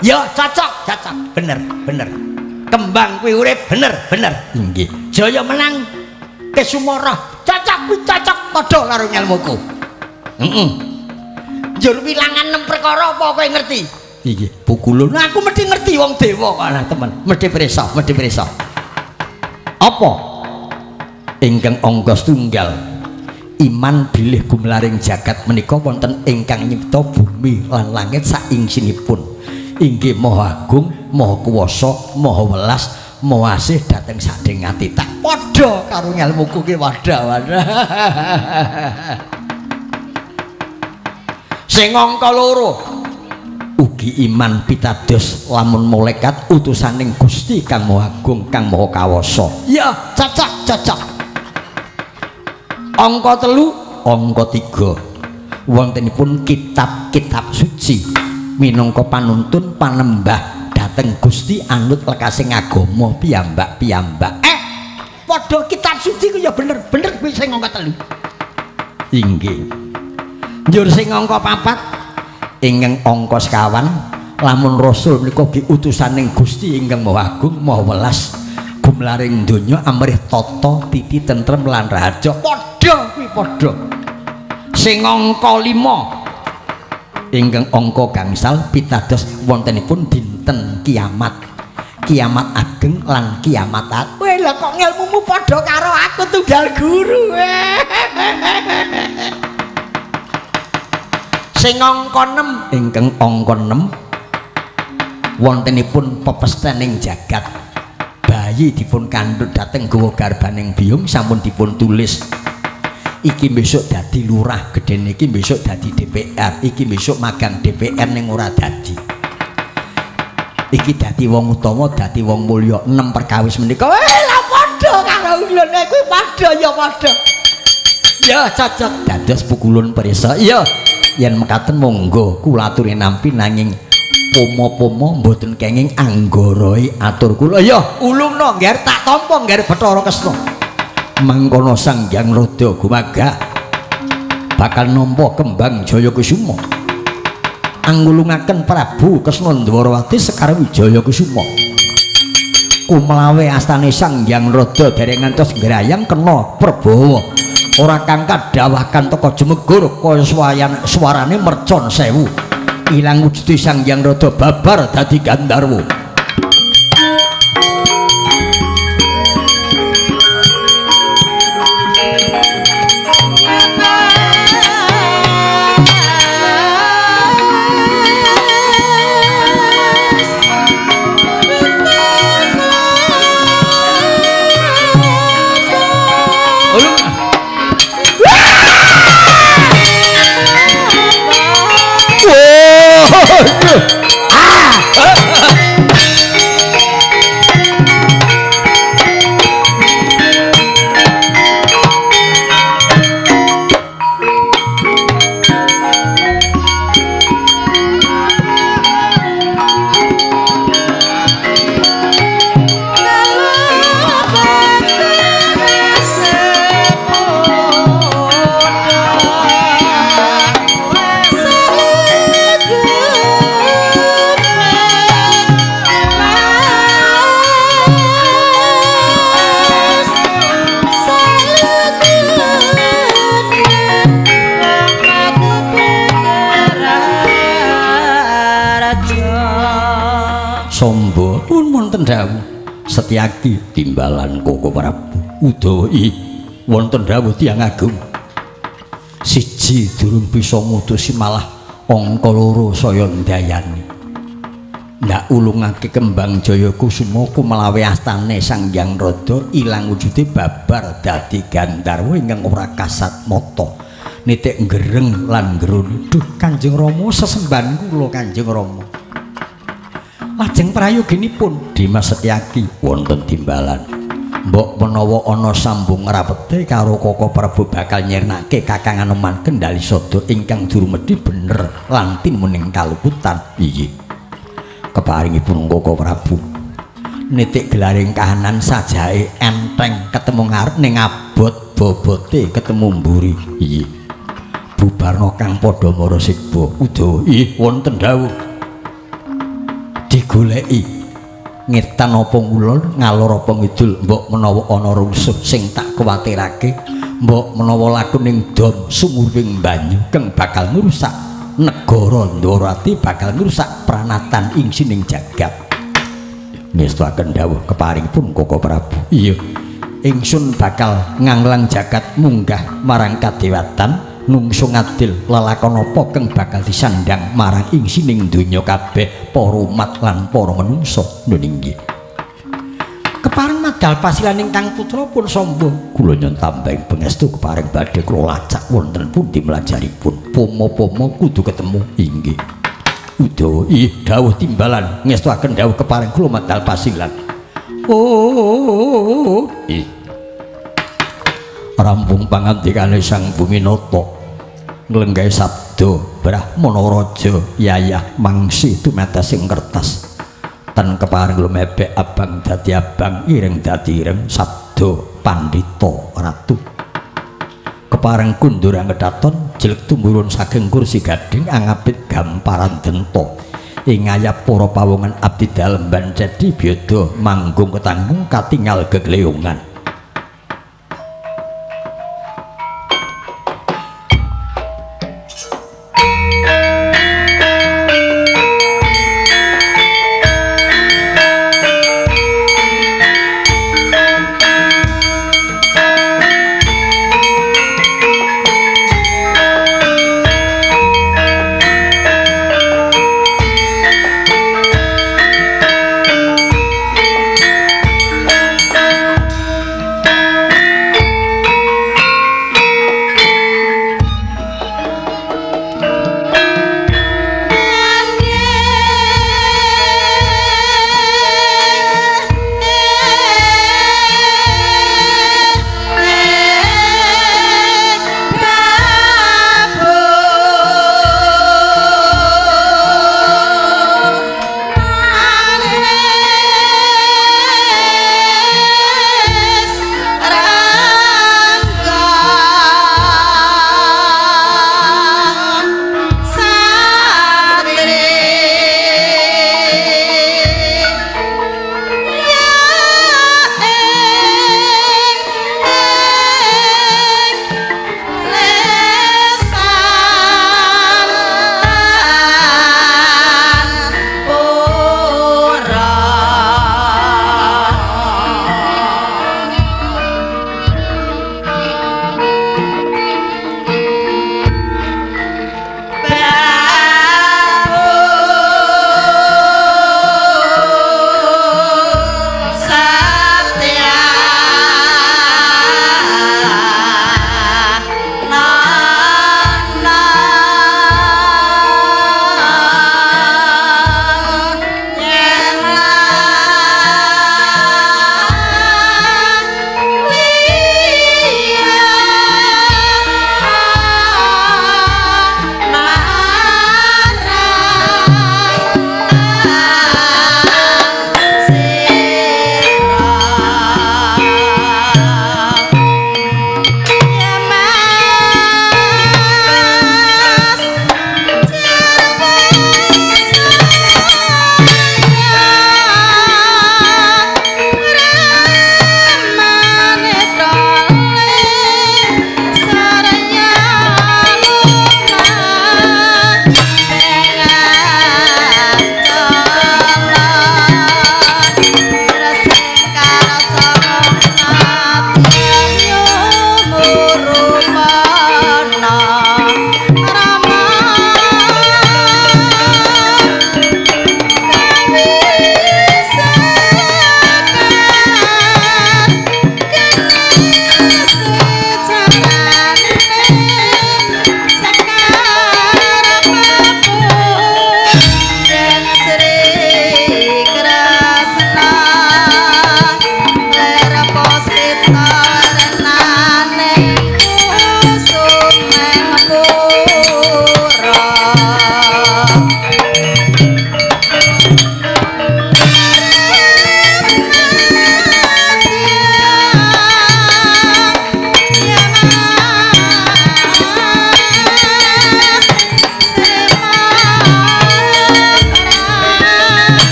Ya cocok, cocok, bener, bener. Kembang kuwi urip bener, bener. Inggih. Jaya menang, Kesuma roh. Cocok kuwi cocok padha karo ngelmuku. Heeh. Njur wilangan nem perkara apa kowe ngerti? Inggih, Pukulun. Aku mesti ngerti wong dewa kok ana temen. Mesti pirsa, mesti pirsa. Apa? Ingkang angka setunggal. Iman bilih gumlaring jagat menika wonten ingkang nyipta bumi lan langit saingsinipun. Inggih Maha Agung, Maha Kuwasa, Maha Welas, Maha Asih dhateng sadeng ati. Tak padha karo ngelmuku ki padha. Sing angka loro ugi iman pitados lamun malaikat utusaning Gusti Kang Maha Agung Kang Maha Kawasa. Ya, cocok, cocok. Angka 3, angka 3. Wontenipun kitab-kitab suci minangka panuntun panembah dhateng Gusti anut lekasing agama piyambak-piyambak. Padha kitab suci ku ya bener, bener kuwi sing angka 3. Inggih. Njur sing angka 4 ingkang angka sekawan lamun rasul menika ki utusaning Gusti ingkang Maha Agung Maha Welas gumlaring donya amrih tata titi tentrem lan raharja. Padha kuwi padha. Sing angka 5 ingkang angka gangsal pitados wontenipun dinten kiamat. Kiamat ageng lan kiamat. Kowe lho kok ngelmumu padha karo aku tunggal guru. Sing angka 6 ingkang angka 6 wontenipun pepestening jagat. Bayi dipun kandhut dhateng gawa garbaning biyung sampun dipun tulis. Iki besok dadi lurah gedene, iki besok dadi DPR, iki besok magang DPR ning ora dadi. Iki dadi wong utama, dadi wong mulya. 6 perkawis menika. Lah padha karo ulune kuwi padha ya padha. Ya cocok dados pukulun perisa. Iya, yen mekaten monggo kula aturi nampi nanging pomo-pomo mboten kenging anggarae atur kula. Ya ulungna ngger tak tampa ngger Bathara Kresna. Mangkono Sang Hyang Rada gumagah bakal nampa kembang Jaya Kusuma. Angulungaken Prabu Kresna Ndwarawati Sekar Wijaya Kusuma. Kumlawe astane Sang Hyang Rada dereng ngantos ngrayang kena perbawa. Ora kang kadhawakan teka jumegur kaya suarane mercon sewu. Ilang wujude Sang Hyang Rada babar dadi gandharwa. Sombo pun wonten dawuh Setyaki timbalan Koko Prabu Udawa wonten dawuh tiyang agung. Siji durung bisa mutusi malah angka loro saya ndayani. Ndak ulungake kembang Jaya Kusuma kumlawe astane Sang Hyang Rada ilang wujude babar dadi gandharwa ingkang ora kasat mata. Nitik gereng lan ngerun. Duh Kanjeng Rama sesembahan kula Kanjeng Rama. Lajeng prayoginipun Dimas Setyaki wonten timbalan. Mbok menawa ana sambung ngrapete karo Koko Prabu bakal nyirnake Kakang Anoman Kendali Sada ingkang durmedi bener lan timuning kaluputan. Inggih. Keparingipun Koko Prabu nitik gelaring kahanan sajae enteng ketemu ngarep ning abot bobote ketemu mburi. Inggih. Bubarna kang padha mara siba. Udawa inggih wonten dawuh. Digoleki ngetan apa ngulon ngalor apa ngidul mbok menawa ana rusuh sing tak kuwatirake mbok menawa laku ning dom sumuring banyu kang bakal ngrusak negara Ndorowati bakal ngrusak pranatan ing sining jagat. Ngestuaken dawuh keparingipun Koko Prabu. Iya, ingsun bakal nganglang jagat munggah marang kadewatan nungso ngadil lelakon apa kang bakal disandang marang ing sining donya kabeh para umat lan para manungsa. Nggih. Kepareng madal pasilan ingkang putra pun sombong kula nyuwun tambahing pangestu kepareng badhe kula lacak wonten pundi mlajaripun. Pomo-pomo kudu ketemu. Inggih. Udawa ih dawuh timbalan ngestuaken dawuh kepareng kula madal pasilan. Oh ih. Rampung pangandikane Sang Buminata nglenggahi sabda Brahmana Raja yayah mangsi tumatas ing kertas tan kepareng lumebek abang dadi abang ireng dadi ireng sabda pandhita ratu kepareng kundur angedaton jelek tumurun saking kursi gading angapit gamparan denta ing ngayap para pawongan abdi dalem bancedi byada manggung ketanggung katingal gegleyungan.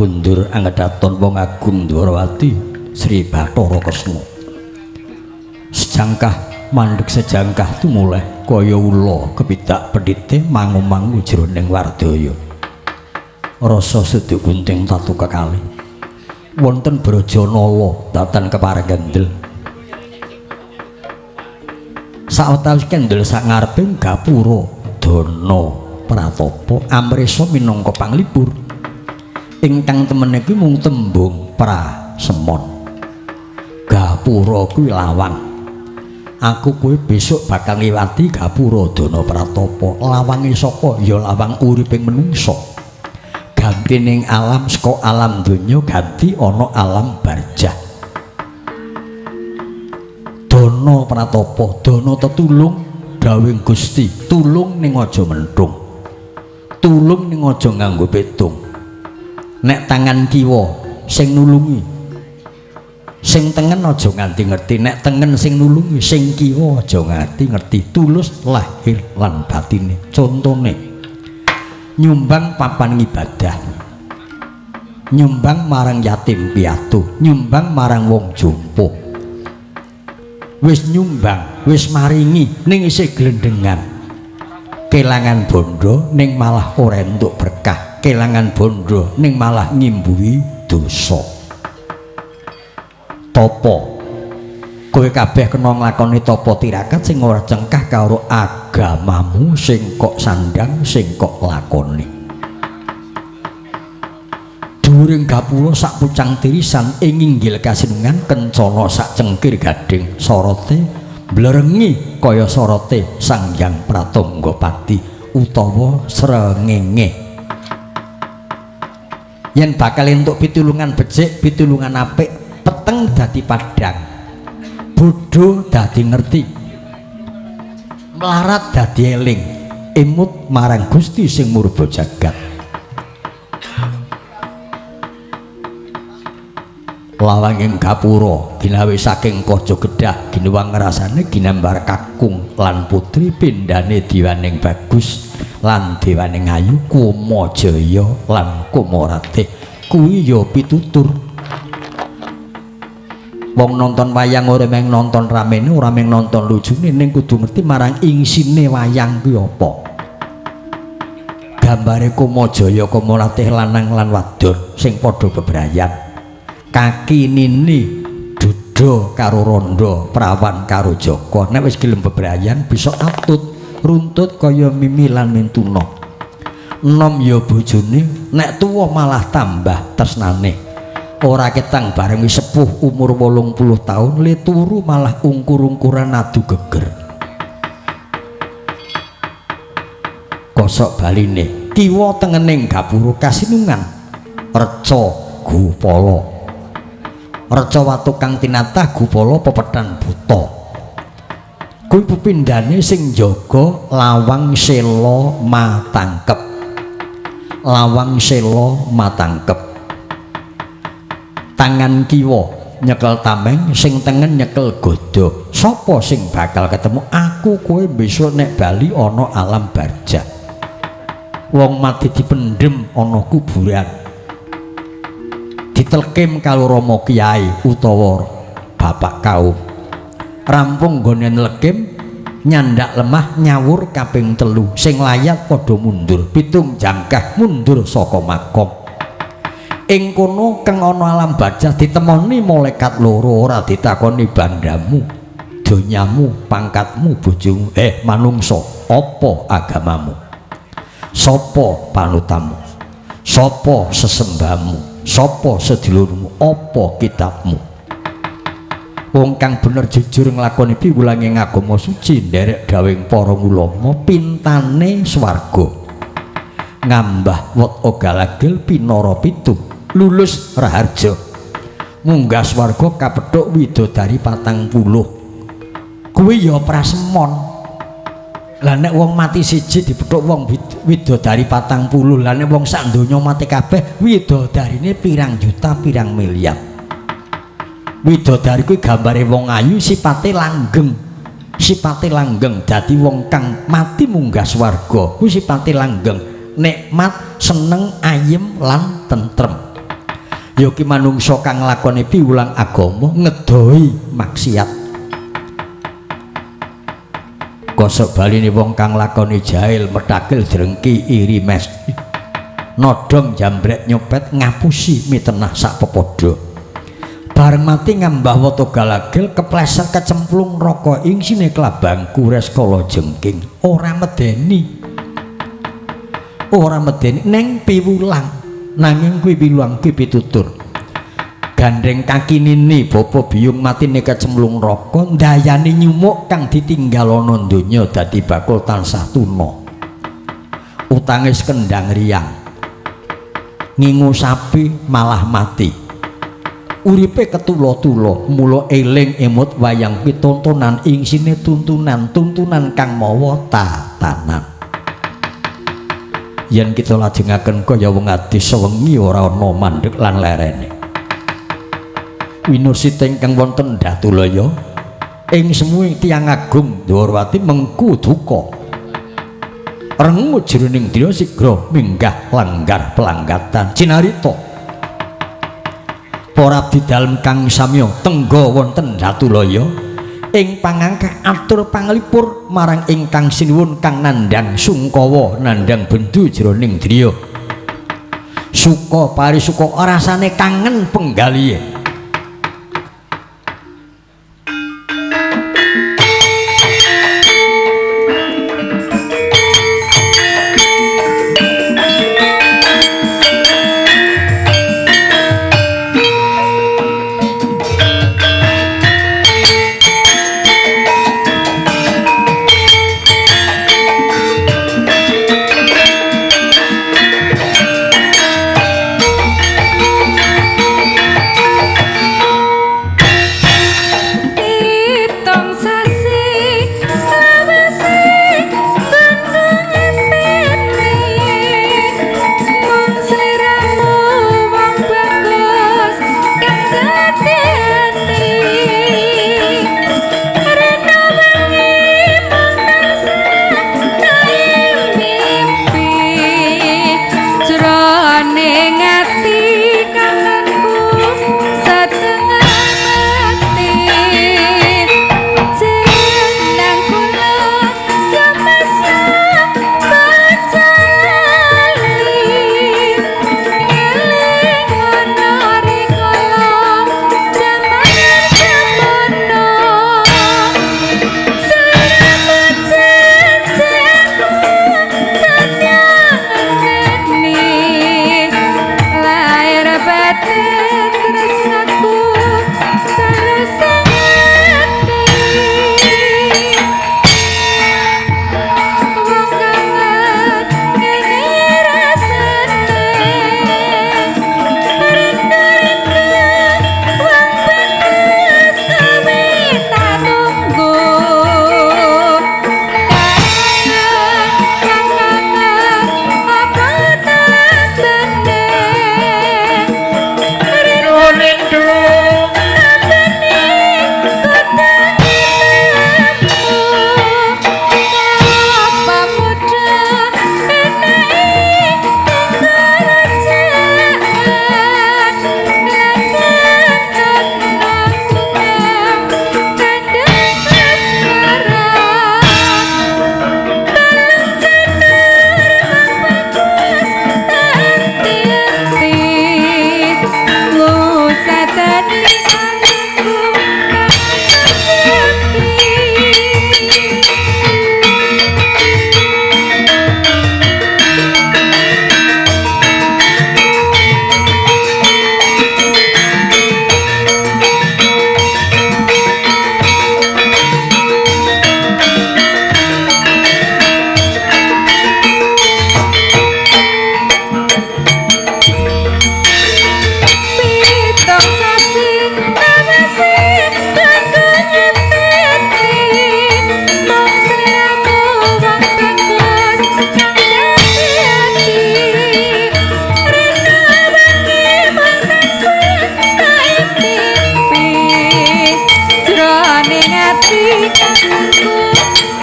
Kundur angedaton wong agung Dwarawati Sri Bathara Kresna. Sejangkah mandheg sejangkah tumuleh kaya ula kepidak pendhite mangu-mangu jroning wardaya. Rasa seduk gunting tatu kekalih. Wonten Brajanala datan kepareng kendel. Sawetawis kendel sak ngareping gapura dana pratapa amresa minangka panglipur. Ingkang temene kuwi mung tembung prasemon. Gapura kuwi lawang. Aku kowe besok bakal ngliwati gapura dana pratapa. Lawange sapa? Ya lawang uriping menungsa. Ganti ning alam saka alam donya ganti ana alam barjah. Dana pratapa, dana tetulung dawuhing Gusti, tulung ning aja menthung. Tulung ning aja nganggo petung. Nek tangan kiwa sing nulungi, sing tengen aja nganti ngerti, nek tengen sing nulungi, sing kiwa aja nganti ngerti. Tulus lahir lan batine. Contone nyumbang papan ngibadah, nyumbang marang yatim piatu, nyumbang marang wong jompo. Wis nyumbang, wis maringi ning isih glendengan. Kelangan bondo ning malah ora entuk berkah, kelangan bondo ning malah ngimbuhi dosa. Tapa kowe kabeh kena nglakoni tapa tirakat sing ora cengkah karo agamamu sing kok sandang, sing kok lakoni. Dhuwuring gapura sak pucang tirisan ing inggil kasinungan kencana sak cengkir gading sorote mblerengi kaya sorote Sang Hyang Pratanggapati utawa srengenge. Yen bakal entuk pitulungan becik, pitulungan apik, peteng dadi padhang, bodho dadi ngerti, melarat dadi eling, emut marang Gusti sing murba jagat. Lawanging gapura ginawe saking kaca gedhah ginuwang ngrasane ginambar kakung lan putri pindhane diwaning bagus lan dewaning ayu Kumajaya lan Kumaratih. Kuwi ya pitutur. Wong nonton wayang ora mung nonton ramene, ora mung nonton lucune, ning kudu ngerti marang isine wayang kuwi apa. Gambare Kumajaya Kumaratih lanang lan wadon sing padha bebrayan. Kaki nini duda karo rondo, prawan karo jaka. Nek wis gelem bebrayan bisa atut runtut kaya mimi lan mintuna. Enom ya bojone, nek tuwa malah tambah tresnane. Ora ketang bareng wis sepuh umur 80 tahun le turu malah ungkur-ungkuran adu geger. Kosok baline kiwa tengening gapura kasinungan reca gupala. Reca watu kang tinatah gupala pepethan buta. Kuwi pepindhane sing njaga lawang sela matangkep. Lawang sela matangkep. Tangan kiwa nyekel tameng, sing tengen nyekel godha. Sapa sing bakal ketemu aku kowe besok nek bali ana alam barjah. Wong mati dipendhem ana kuburan, ditelkim karo Rama Kiai utawa bapak kaum. Rampung nggone nlekim nyandak lemah nyawur kaping 3, sing layat padha mundur 7 jangkah mundur saka makom. Ing kono kang ana alam barjah ditemoni malaikat loro, ora ditakoni bandamu, donyamu, pangkatmu, bojomu. Manungsa, apa agamamu? Sapa panutanmu? Sapa sesembahmu? Sapa sedulurmu? Apa kitabmu? Wong kang bener jujur nglakoni piwulange agama suci nderek dawuhing para ulama pintane swarga. Ngambah wet ogalagil pinara pitu lulus raharja munggah swarga kapethuk widodari 40. Kuwi ya prasemon. Lah nek wong mati siji dipethuk wong widodari 40, lah nek wong sak donya mati kabeh widodarine pirang juta pirang miliar. Widodari kuwi gambare wong ayu sipate langgeng. Sipate langgeng dadi wong kang mati munggah swarga kuwi sipate langgeng, nikmat, seneng, ayem lan tentrem. Ya ki manungsa kang nglakoni piwulang agama ngedohi maksiat. Kosok baline wong kang nglakoni jahil, metakil, drengki, iri, mes, nodong, jambrek, nyopet, ngapusi mitenah sak pepadha. Bareng mati ngambah wata galagil, kepleset kecemplung neraka ing sine klabang kures kala jengking. Ora medeni. Ora medeni neng piwulang. Nanging kuwi piwulang kuwi pitutur. Gandeng kaki nini bapa biyung matine kecemplung neraka, ndayani nyumuk kang ditinggal ana donya dadi bakul tansah tuna. Utange kendang riyang. Ngingu sapi malah mati. Uripe ketula-tula, mula eling emut wayang kuwi tontonan ing sine tuntunan, tuntunan kang mawa tatanan. Yen kita lajengaken kaya wong adis sewengi ora ana mandheg lan lerene. Winusita ingkang wonten Datulaya ing semuing tiyang agung Dwarawati mengku duka. Rengu jroning dina sigra minggah langgar pelanggatan cinarita. Para abdi dalem kang samya tengga wonten Datulaya ing pangangkah atur panglipur marang ingkang sinuwun kang nandhang sungkawa nandhang bendu jroning driya. Suka parisuka rasane kangen penggalihe.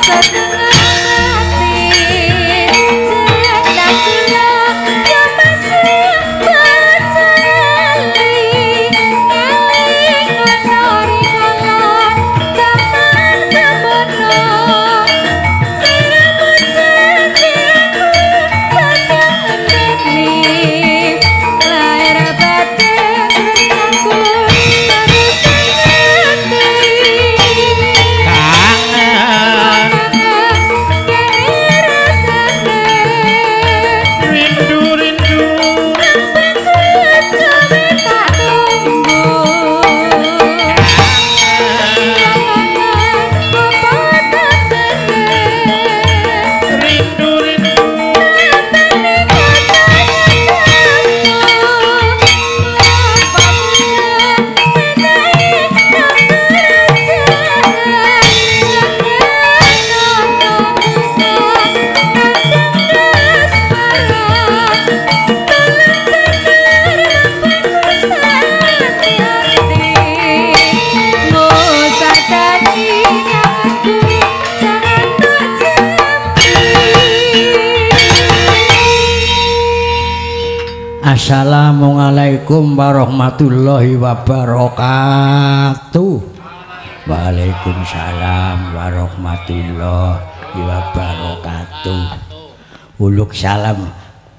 Setengah mati, jenang kula ya masih percaya. Assalamualaikum warahmatullahi wabarakatuh. Waalaikumsalam warahmatullahi wabarakatuh. Uluk salam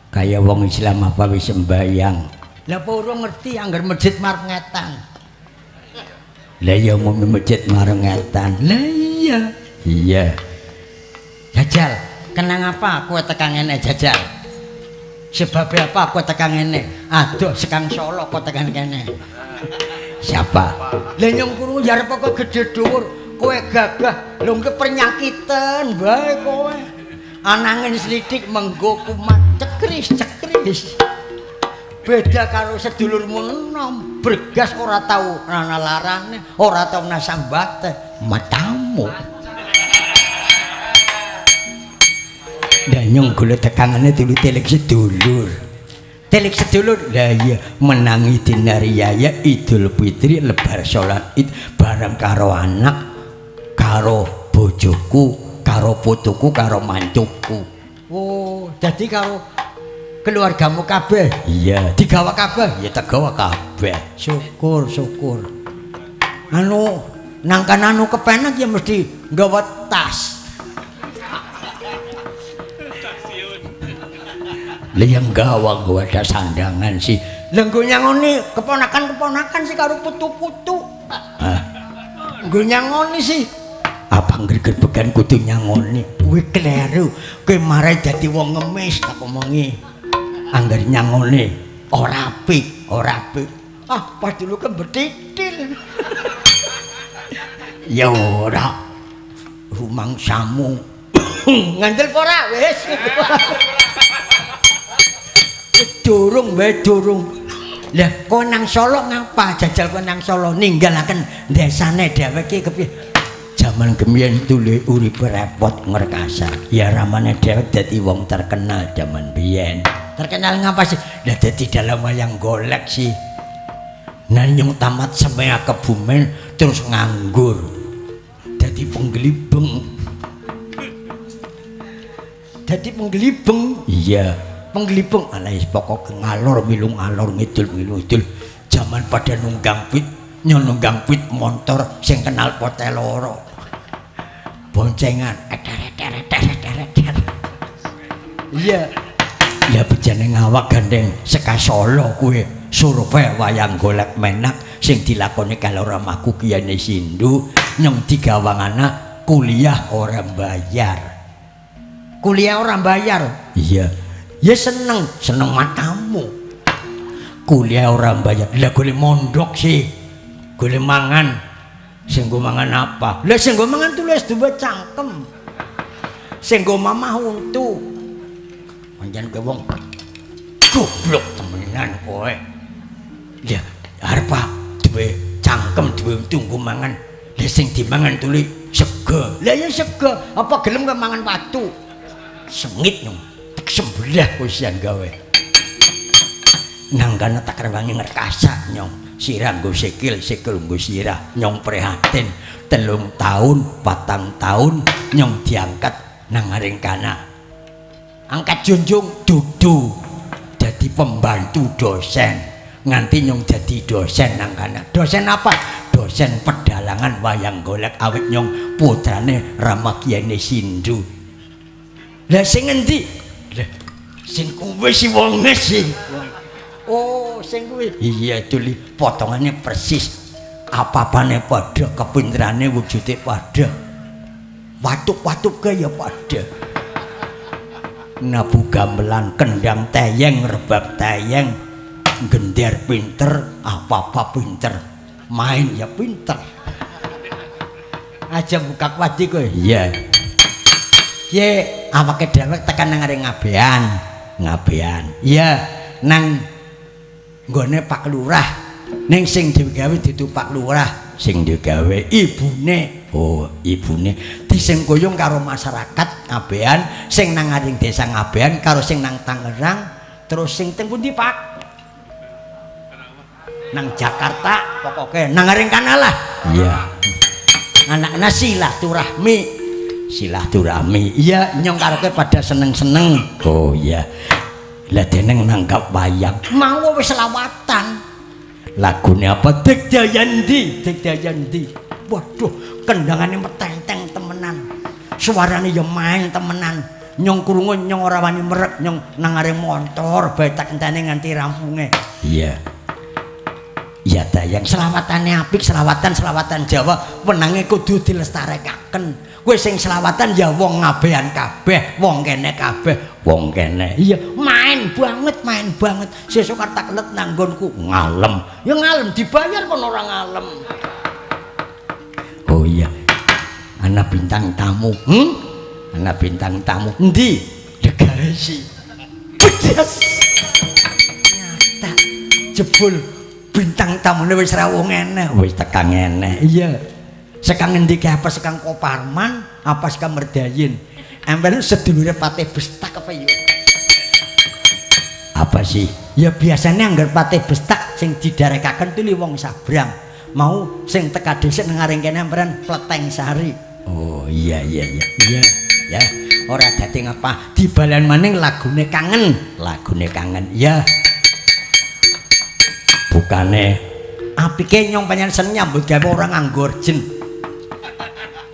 kaya wong Islam apa wis sembayang. Lah apa urung ngerti angger masjid marep ngetan. Lah ya umum masjid marep ngetan. Lah iya. Iya. Jajal, kenang apa kowe tekan ngene jajal? Sebab apa kowe tekan ngene? Aduh sekang Solo kowe tekan kene. Siapa? Lah nyong krungu ya arep kok gedhe dhuwur, kowe gagah, lho engke penyakiten bae kowe. Anangin sithik menggo kumat cekris-cekris. Beda karo sedulurmu enom, bergas ora tau ana larane, ora tau nasambate, matamu. Lah nyong golek tekangane tulu telik sedulur. Telik sedulur. Lah iya menangi dina riyaya Idul Fitri lebar salat Id bareng karo anak, karo bojoku, karo putuku, karo mantuku. Oh, jadi karo keluargamu kabeh? Iya, digawa kabeh? Ya tegawa kabeh. Syukur, syukur. Anu nang kana anu kepenak ya mesti nggawa tas. Lah yang gawa gua ada sandangan sih. Lah nggo nyangoni keponakan-keponakan sih karo putu-putu. Hah? Nggo nyangoni sih. Apa ngger-gerbegan kudu nyangoni? Kuwi kleru. Kowe marai dadi wong ngemis tak omongi. Angger nyangoni ora apik, ora apik. Ah, pas dulu kan betitil. Ya ora. Rumangsamu. Ngandel ora wis. Durung wae durung. Lah kowe nang Solo ngapa? Jajal kowe nang Solo ninggalaken desane dheweke kepiye? Jaman gemien tule uripe repot ngrekasa. Ya ramane dhewek dadi wong terkenal jaman biyen. Terkenal ngapa sih? Lah dadi dalam wayang golek sih. Nah nyong tamat semea Kebumen terus nganggur. Dadi penggelibeng. Dadi penggelibeng. Iya. Penggelibeng alais pokok ngalor milu ngalor ngidul milu ngidul. Jaman pada nunggang pit, nunggang pit motor sing kenal pote loro. Boncengan eter eter eter eter eter. Iya. Ya bejane ngawak gandeng seka Solo kuwi survei wayang golek menak sing dilakoni karo ramaku Kyai Sindu nyong digawangana kuliah ora bayar. Kuliah ora bayar. Iya. Ya seneng, seneng matamu. Kuliah ora bayar. Lah golek mondok sih. Golek mangan. Sing nggo mangan apa? Lah sing nggo mangan tulis duwe cangkem. Sing nggo mamah untu. Pancen kowe wong goblok temenan kowe. Lah arep duwe cangkem duwe untu nggo mangan. Lah sing dimangan tuli sego. Lah ya sego, apa gelem kowe mangan watu? Sengit nyong. Sembelah wis gawe. Nang kana tak rewangi ngrekasa nyong. Sirah nggo sikil, sikil nggo sirah. Nyong prihatin 3 tahun, 4 tahun nyong diangkat nang aring kana. Angkat junjung dudu dadi pembantu dosen. Nganti nyong dadi dosen nang kana. Dosen apa? Dosen pedalangan wayang golek awit nyong putrane Rama Kyai Sindu. Lah sing endi? Lah sing kuwi si wonge sih. Oh, sing kuwi. Iya, tuli potongane persis. Apa-apane padha, kepinterane wujude padha. Watuk-watuke ya padha. Nabu gamelan, kendang teyeng, rebab teyeng, gender pinter, apa-apa pinter. Main ya pinter. Aja buka wadi kowe. Iya. Ye, awake dhewek tekan nang areng Ngabean. Ngabean. Iya, nang nggone Pak Lurah. Ning sing digawe dudu Pak Lurah, sing digawe ibune. Oh, ibune disengkuyung karo masyarakat Ngabean, sing nang aring desa Ngabean karo sing nang Tangerang, terus sing teng pundi, Pak? Nang Jakarta, pokoke nang aring kana lah. Iya. Anakna silaturahmi. Silaturahmi. Iya, nyong karo kowe pada seneng-seneng. Oh iya. Lah deneng nanggap wayang. Mau wis selawatan. Lagune apa? Dikdayandi, Dikdayandi. Waduh, kendangane metenteng temenan. Suarane ya main temenan. Nyong krungu nyong ora wani merek, nyong nang areng montor bae tak enteni nganti rampunge. Iya. Iya dayang, selawatane apik, selawatan-selawatan Jawa wenange kudu dilestarekaken. Kowe sing selawatan ya wong ngabehan kabeh, wong kene kabeh, wong kene. Iya, main banget, main banget. Sesuk arep tak let nang nggonku ngalem. Ya ngalem dibayar kono ora ngalem. Oh iya. Ana bintang tamu. Ana bintang tamu. Endi? Degaresi. Bedes. Nyata. Jebul bintang tamune wis rawuh ngene, wis tekan ngene. Iya. Sekang ngendi ki apa sekang Koparman, apa sekang Merdayin. Amben sedulure Patih Bestak apa ya? Apa sih? Ya biasanya anggar Patih Bestak sing didarekaken tuli wong sabrang. Mau sing teka dhisik nang areng kene amperan Pleteng Sari. Oh iya iya iya. Iya ya, ora dadi ngapa. Dibalen maning lagune kangen, lagune kangen. Iya. Bukane apike nyong panjenengan seneng nyambut gawe ora nganggo orjen.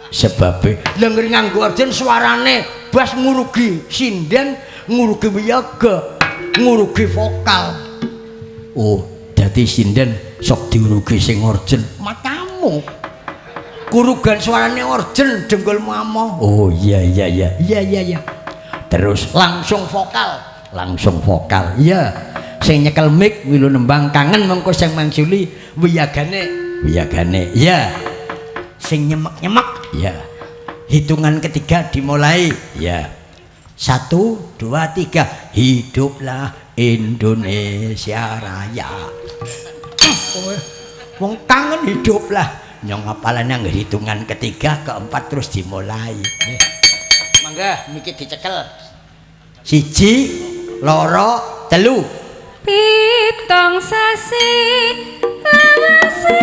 Sebabe lha nganggo orjen suarane bas ngurugi sinden, ngurugi wiyaga, ngurugi vokal. Oh, dadi sinden sok diurugi sing orjen. Matamu. Kurugan suarane orjen dengkul mama. Oh iya iya iya. Iya iya iya. Terus langsung vokal, langsung vokal. Iya. Sing nyekel mic wilu nembang kangen mengko sing mangsuli wiyagane, wiyagane. Iya. Sing nyemek-nyemek. Iya. Hitungan ketiga dimulai. Iya. 1 2 3. Hiduplah Indonesia Raya. Wong kangen hiduplah. Nyong apalane angger hitungan ketiga, keempat terus dimulai. Mangga miki dicekel. 1 2 3. 7 sasi lawase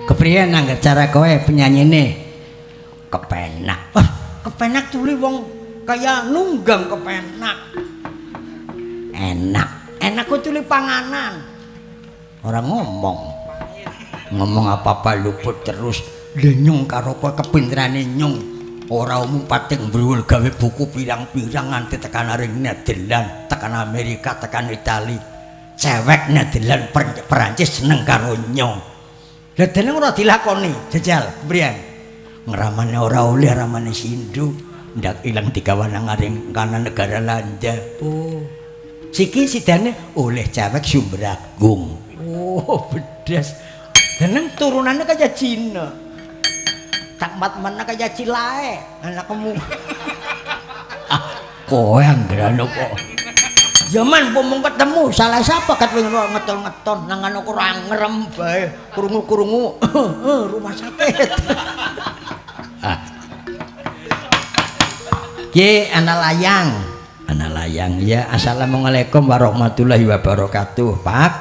Kepriye nangger cara kowe penyanyine? Kepenak. Wah, kepenak tuli wong kaya nunggang kepenak. Enak. Enak kok tuli panganan. Ora ngomong. Ngomong apa-apa luput terus. Lha nyong karo kowe kepinterane nyong. Ora umum pating mbruwul gawe buku pirang-pirang nganti tekan aring Nederland, tekan Amerika, tekan Itali. Cewek Nederland Perancis seneng karo nyong. Lah dene ora dilakoni, jajal, mriyen. Ngramane ora oleh, ramane sindu. Ndak ilang digawa nang aring kana negara Landa. Oh. Siki sidane oleh cewek Sumberagung. Oh, bedes. Deneng turunannya kaya Cina. Tak mat mana kaya Cilae, anakmu. Ah, kowe anggrane kok. Ya man pomong ketemu salah siapa kat wingi ngeton-ngeton nang ana kurang ngerem bae, krungu-krungu rumah sakit. Ah. Ki ana layang. Ana layang ya. Assalamualaikum warahmatullahi wabarakatuh, Pak.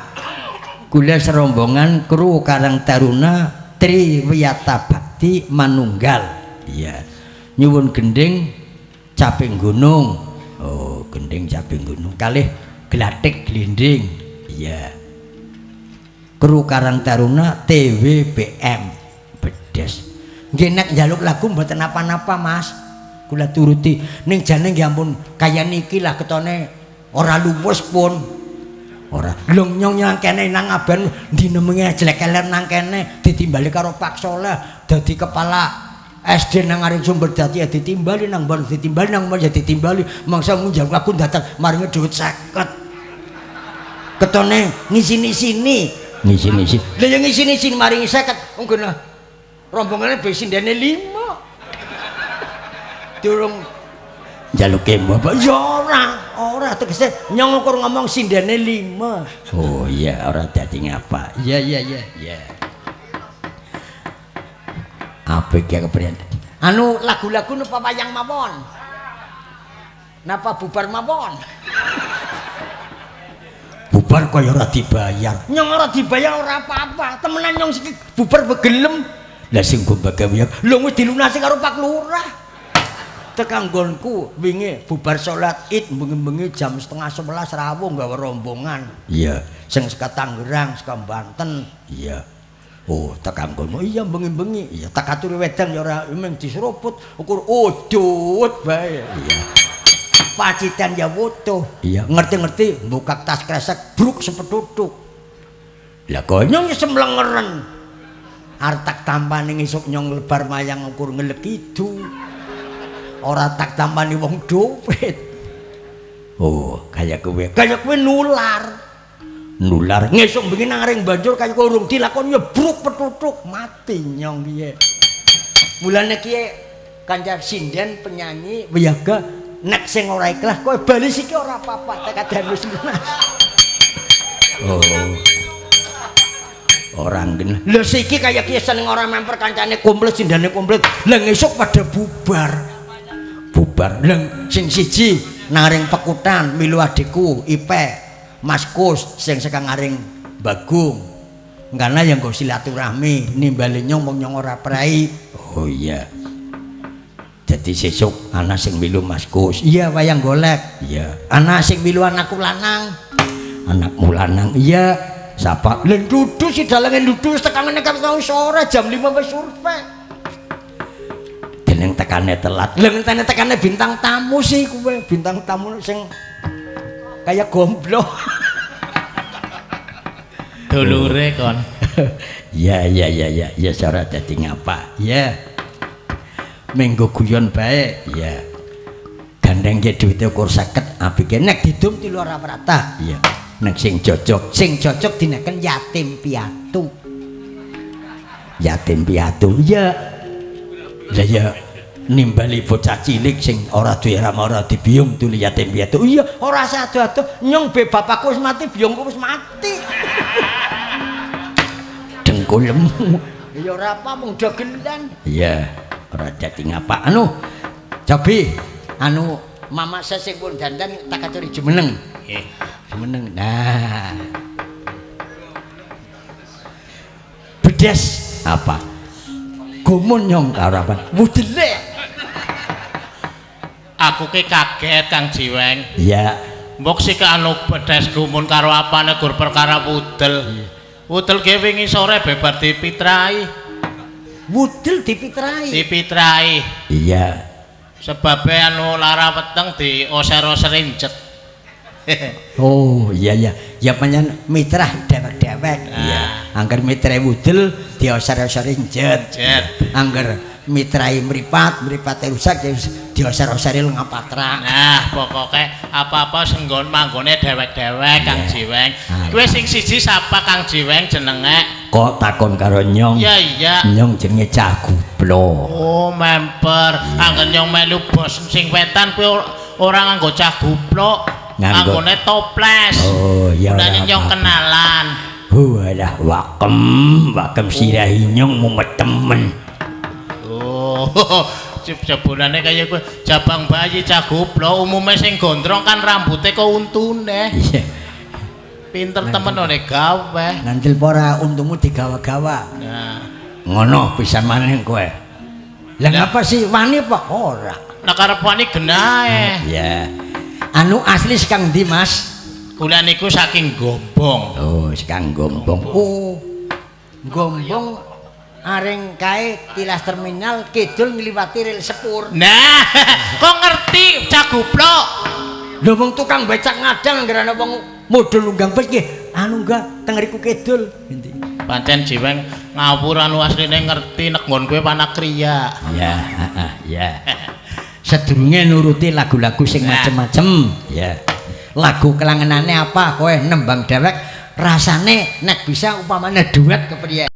Kula serombongan kru Karang Taruna Triwiyata Bakti Manunggal. Iya. Nyuwun gending Caping Gunung. Oh, gending Caping Gunung kalih glathik glinding. Iya. Kru Karang Taruna TWBM Bedes. Nggih nek njaluk lagu mboten napa-napa, Mas. Kula turuti. Ning jane nggih ampun kaya niki lah ketone ora luwes pun. Ora. Lho nyong nang kene nang aban dinemengi jelek keler nang kene ditimbali karo Pak Soleh dadi kepala SD nang aring Sumberdadi ya ditimbali nang bon ditimbali nang mon ya ditimbali mangsa njaluk lagu datang maringe dhuwit 50. Ketone ngisini-sini, ngisini-sini. Lha ya ngisini-sini maringi 50 wong gena rombongane be sindene 5. Durung njaluke bapak ya ora, ora tegese nyong ukur ngomong sindene 5. Oh iya ora dadi ngapa. Iya iya iya iya. Apik ya kepriyen. Anu lagu-lagu napa wayang mawon? Napa bubar mawon? Bubar kaya ora dibayar. Nyong ora dibayar ora apa-apa. Temenan nyong siki bubar begelem. Lah sing gombagawe lho wis dilunasi karo Pak Lurah. Tekan nggonku wingi bubar salat Id bengi-bengi jam 10:30 rawuh nggawa rombongan. Iya, sing saka Tangerang, saka Banten. Iya. Oh, tekan nggonmu. Iya bengi-bengi. Iya, tak aturi wedang ya ora mung diseruput, ukur udut bae. Iya. Pacitan ya wutuh. Iya, ngerti-ngerti buka tas kresek bruk sepethuthuk. Lah kok nyong semlengeren. Arep tak tampani ngisuk nyong lebar mayang ukur ngelekidu. Ora tak tampani wong dopet. Oh, kaya kowe. Kaya kowe nular. Nular ngesuk bengi nang ring banjur kaya kowe urung dilakoni ya bruk pethuthuk mati nyong piye. Mulane kiye kanca sinden penyanyi wiyaga nek sing ora ikhlas kowe bali siki ora apa-apa tak kadang wis lunas. Oh. Orang genah. Lho siki kaya kiye seneng ora memper kancane komplit sindene komplit. Lah ngesuk pada bubar. Bubar. Lha sing siji nang pekutan milu adikku Ipe Mas Kus sing saka ngaring Bagung. Karena yang nggo silaturahmi nimbali nyong wong nyong ora prei. Oh iya. Dadi sesuk ana sing milu Mas Kus. Iya wayang golek. Iya. Ana sing milu anakku lanang. Anakmu lanang. Iya. Sapa? Lha dudu si dalange dudu tekan ngene tau sore jam 5 wis survei. Dening tekane telat. Lha ngenteni tekane bintang tamu sih kuwe, bintang tamu sing kaya gombloh. Dulure kon. Ya ya ya ya, ya ora dadi ngapa. Ya. Menggo guyon bae. Ya. Gandeng ke duwite ukur 50 apike nek didum tilu ora prata. Iya. Nek sing cocok dineken yatim piatu. Yatim piatu. Iya. Lah ya nimbali bocah cilik sing ora duwe rama ora dibiyung tuli yatim piatu. Iya, ora sado-ado nyong be bapakku wis mati, biyungku wis mati. Dengkulmu. Ya ora apa mung dagelan. Iya, ora dadi ngapa. Anu, Cobi, anu mama saya sing pun dandan tak aturi jumeneng. Nggih. Jumeneng. Nah. Bedes apa? Gumun nyong karo apa? Wudele. Aku ki kaget Kang Jiweng. Iya. Mbok sik anu bedes gumun karo apane gur perkara wudel. Wudel ki wingi sore bebar dipitrai. Wudel dipitrai. Dipitrai. Iya. Sebabe anu lara weteng di oser-oser injet. Oh iya iya, ya pancen mitrah dewek-dewek. Iya. Angger mitrahe wudel dioser-oser injet. Angger Mitrai mripat, mripate rusak ya wis dioser-oseri ngapatra. Nah, pokoke apa-apa senggon manggone dewek-dewek Kang Jiweng. Kowe sing siji sapa Kang Jiweng jenenge? Kok takon karo nyong? Ya iya. Nyong jenenge Cah Gublo. Oh, memper. Anggen nyong melu bos sing wetan kowe ora nganggo Cah Gublok. Nganggone toples. Oh, iya. Mulane nyong kenalan. Walah wakem, wakem sirah nyong mumet temen. Oh, jebulane kaya kowe jabang bayi Cah Gublok umume sing gondrong kan rambute kok untune. Iya. Pinter temen one gawe. Ngantil ora untumu digawa-gawa. Nah, ngono pisan maneh kowe. Lah ngapa sih wani apa ora? Lah karep wani genahe. Iya. Anu asli sekang ndi, Mas? Kula niku saking Gombong. Oh, sekang Gombong. Oh. Gombong aring kae tilas terminal kidul ngliwati rel sepur. Nah, kok ngerti Cah Gublok? Lho wong tukang becak ngadang anggere ana wong modul nunggang bus nggih, anu enggak teng riku kidul. Endi? Pancen Jiweng ngawur anu asline ngerti nek nggon kowe panakriya. Ya, heeh, ya. Sedurunge nuruti lagu-lagu sing macem-macem. Ya. Lagu kelangenane apa kowe nembang dewek rasane nek bisa upamane duet kepriye?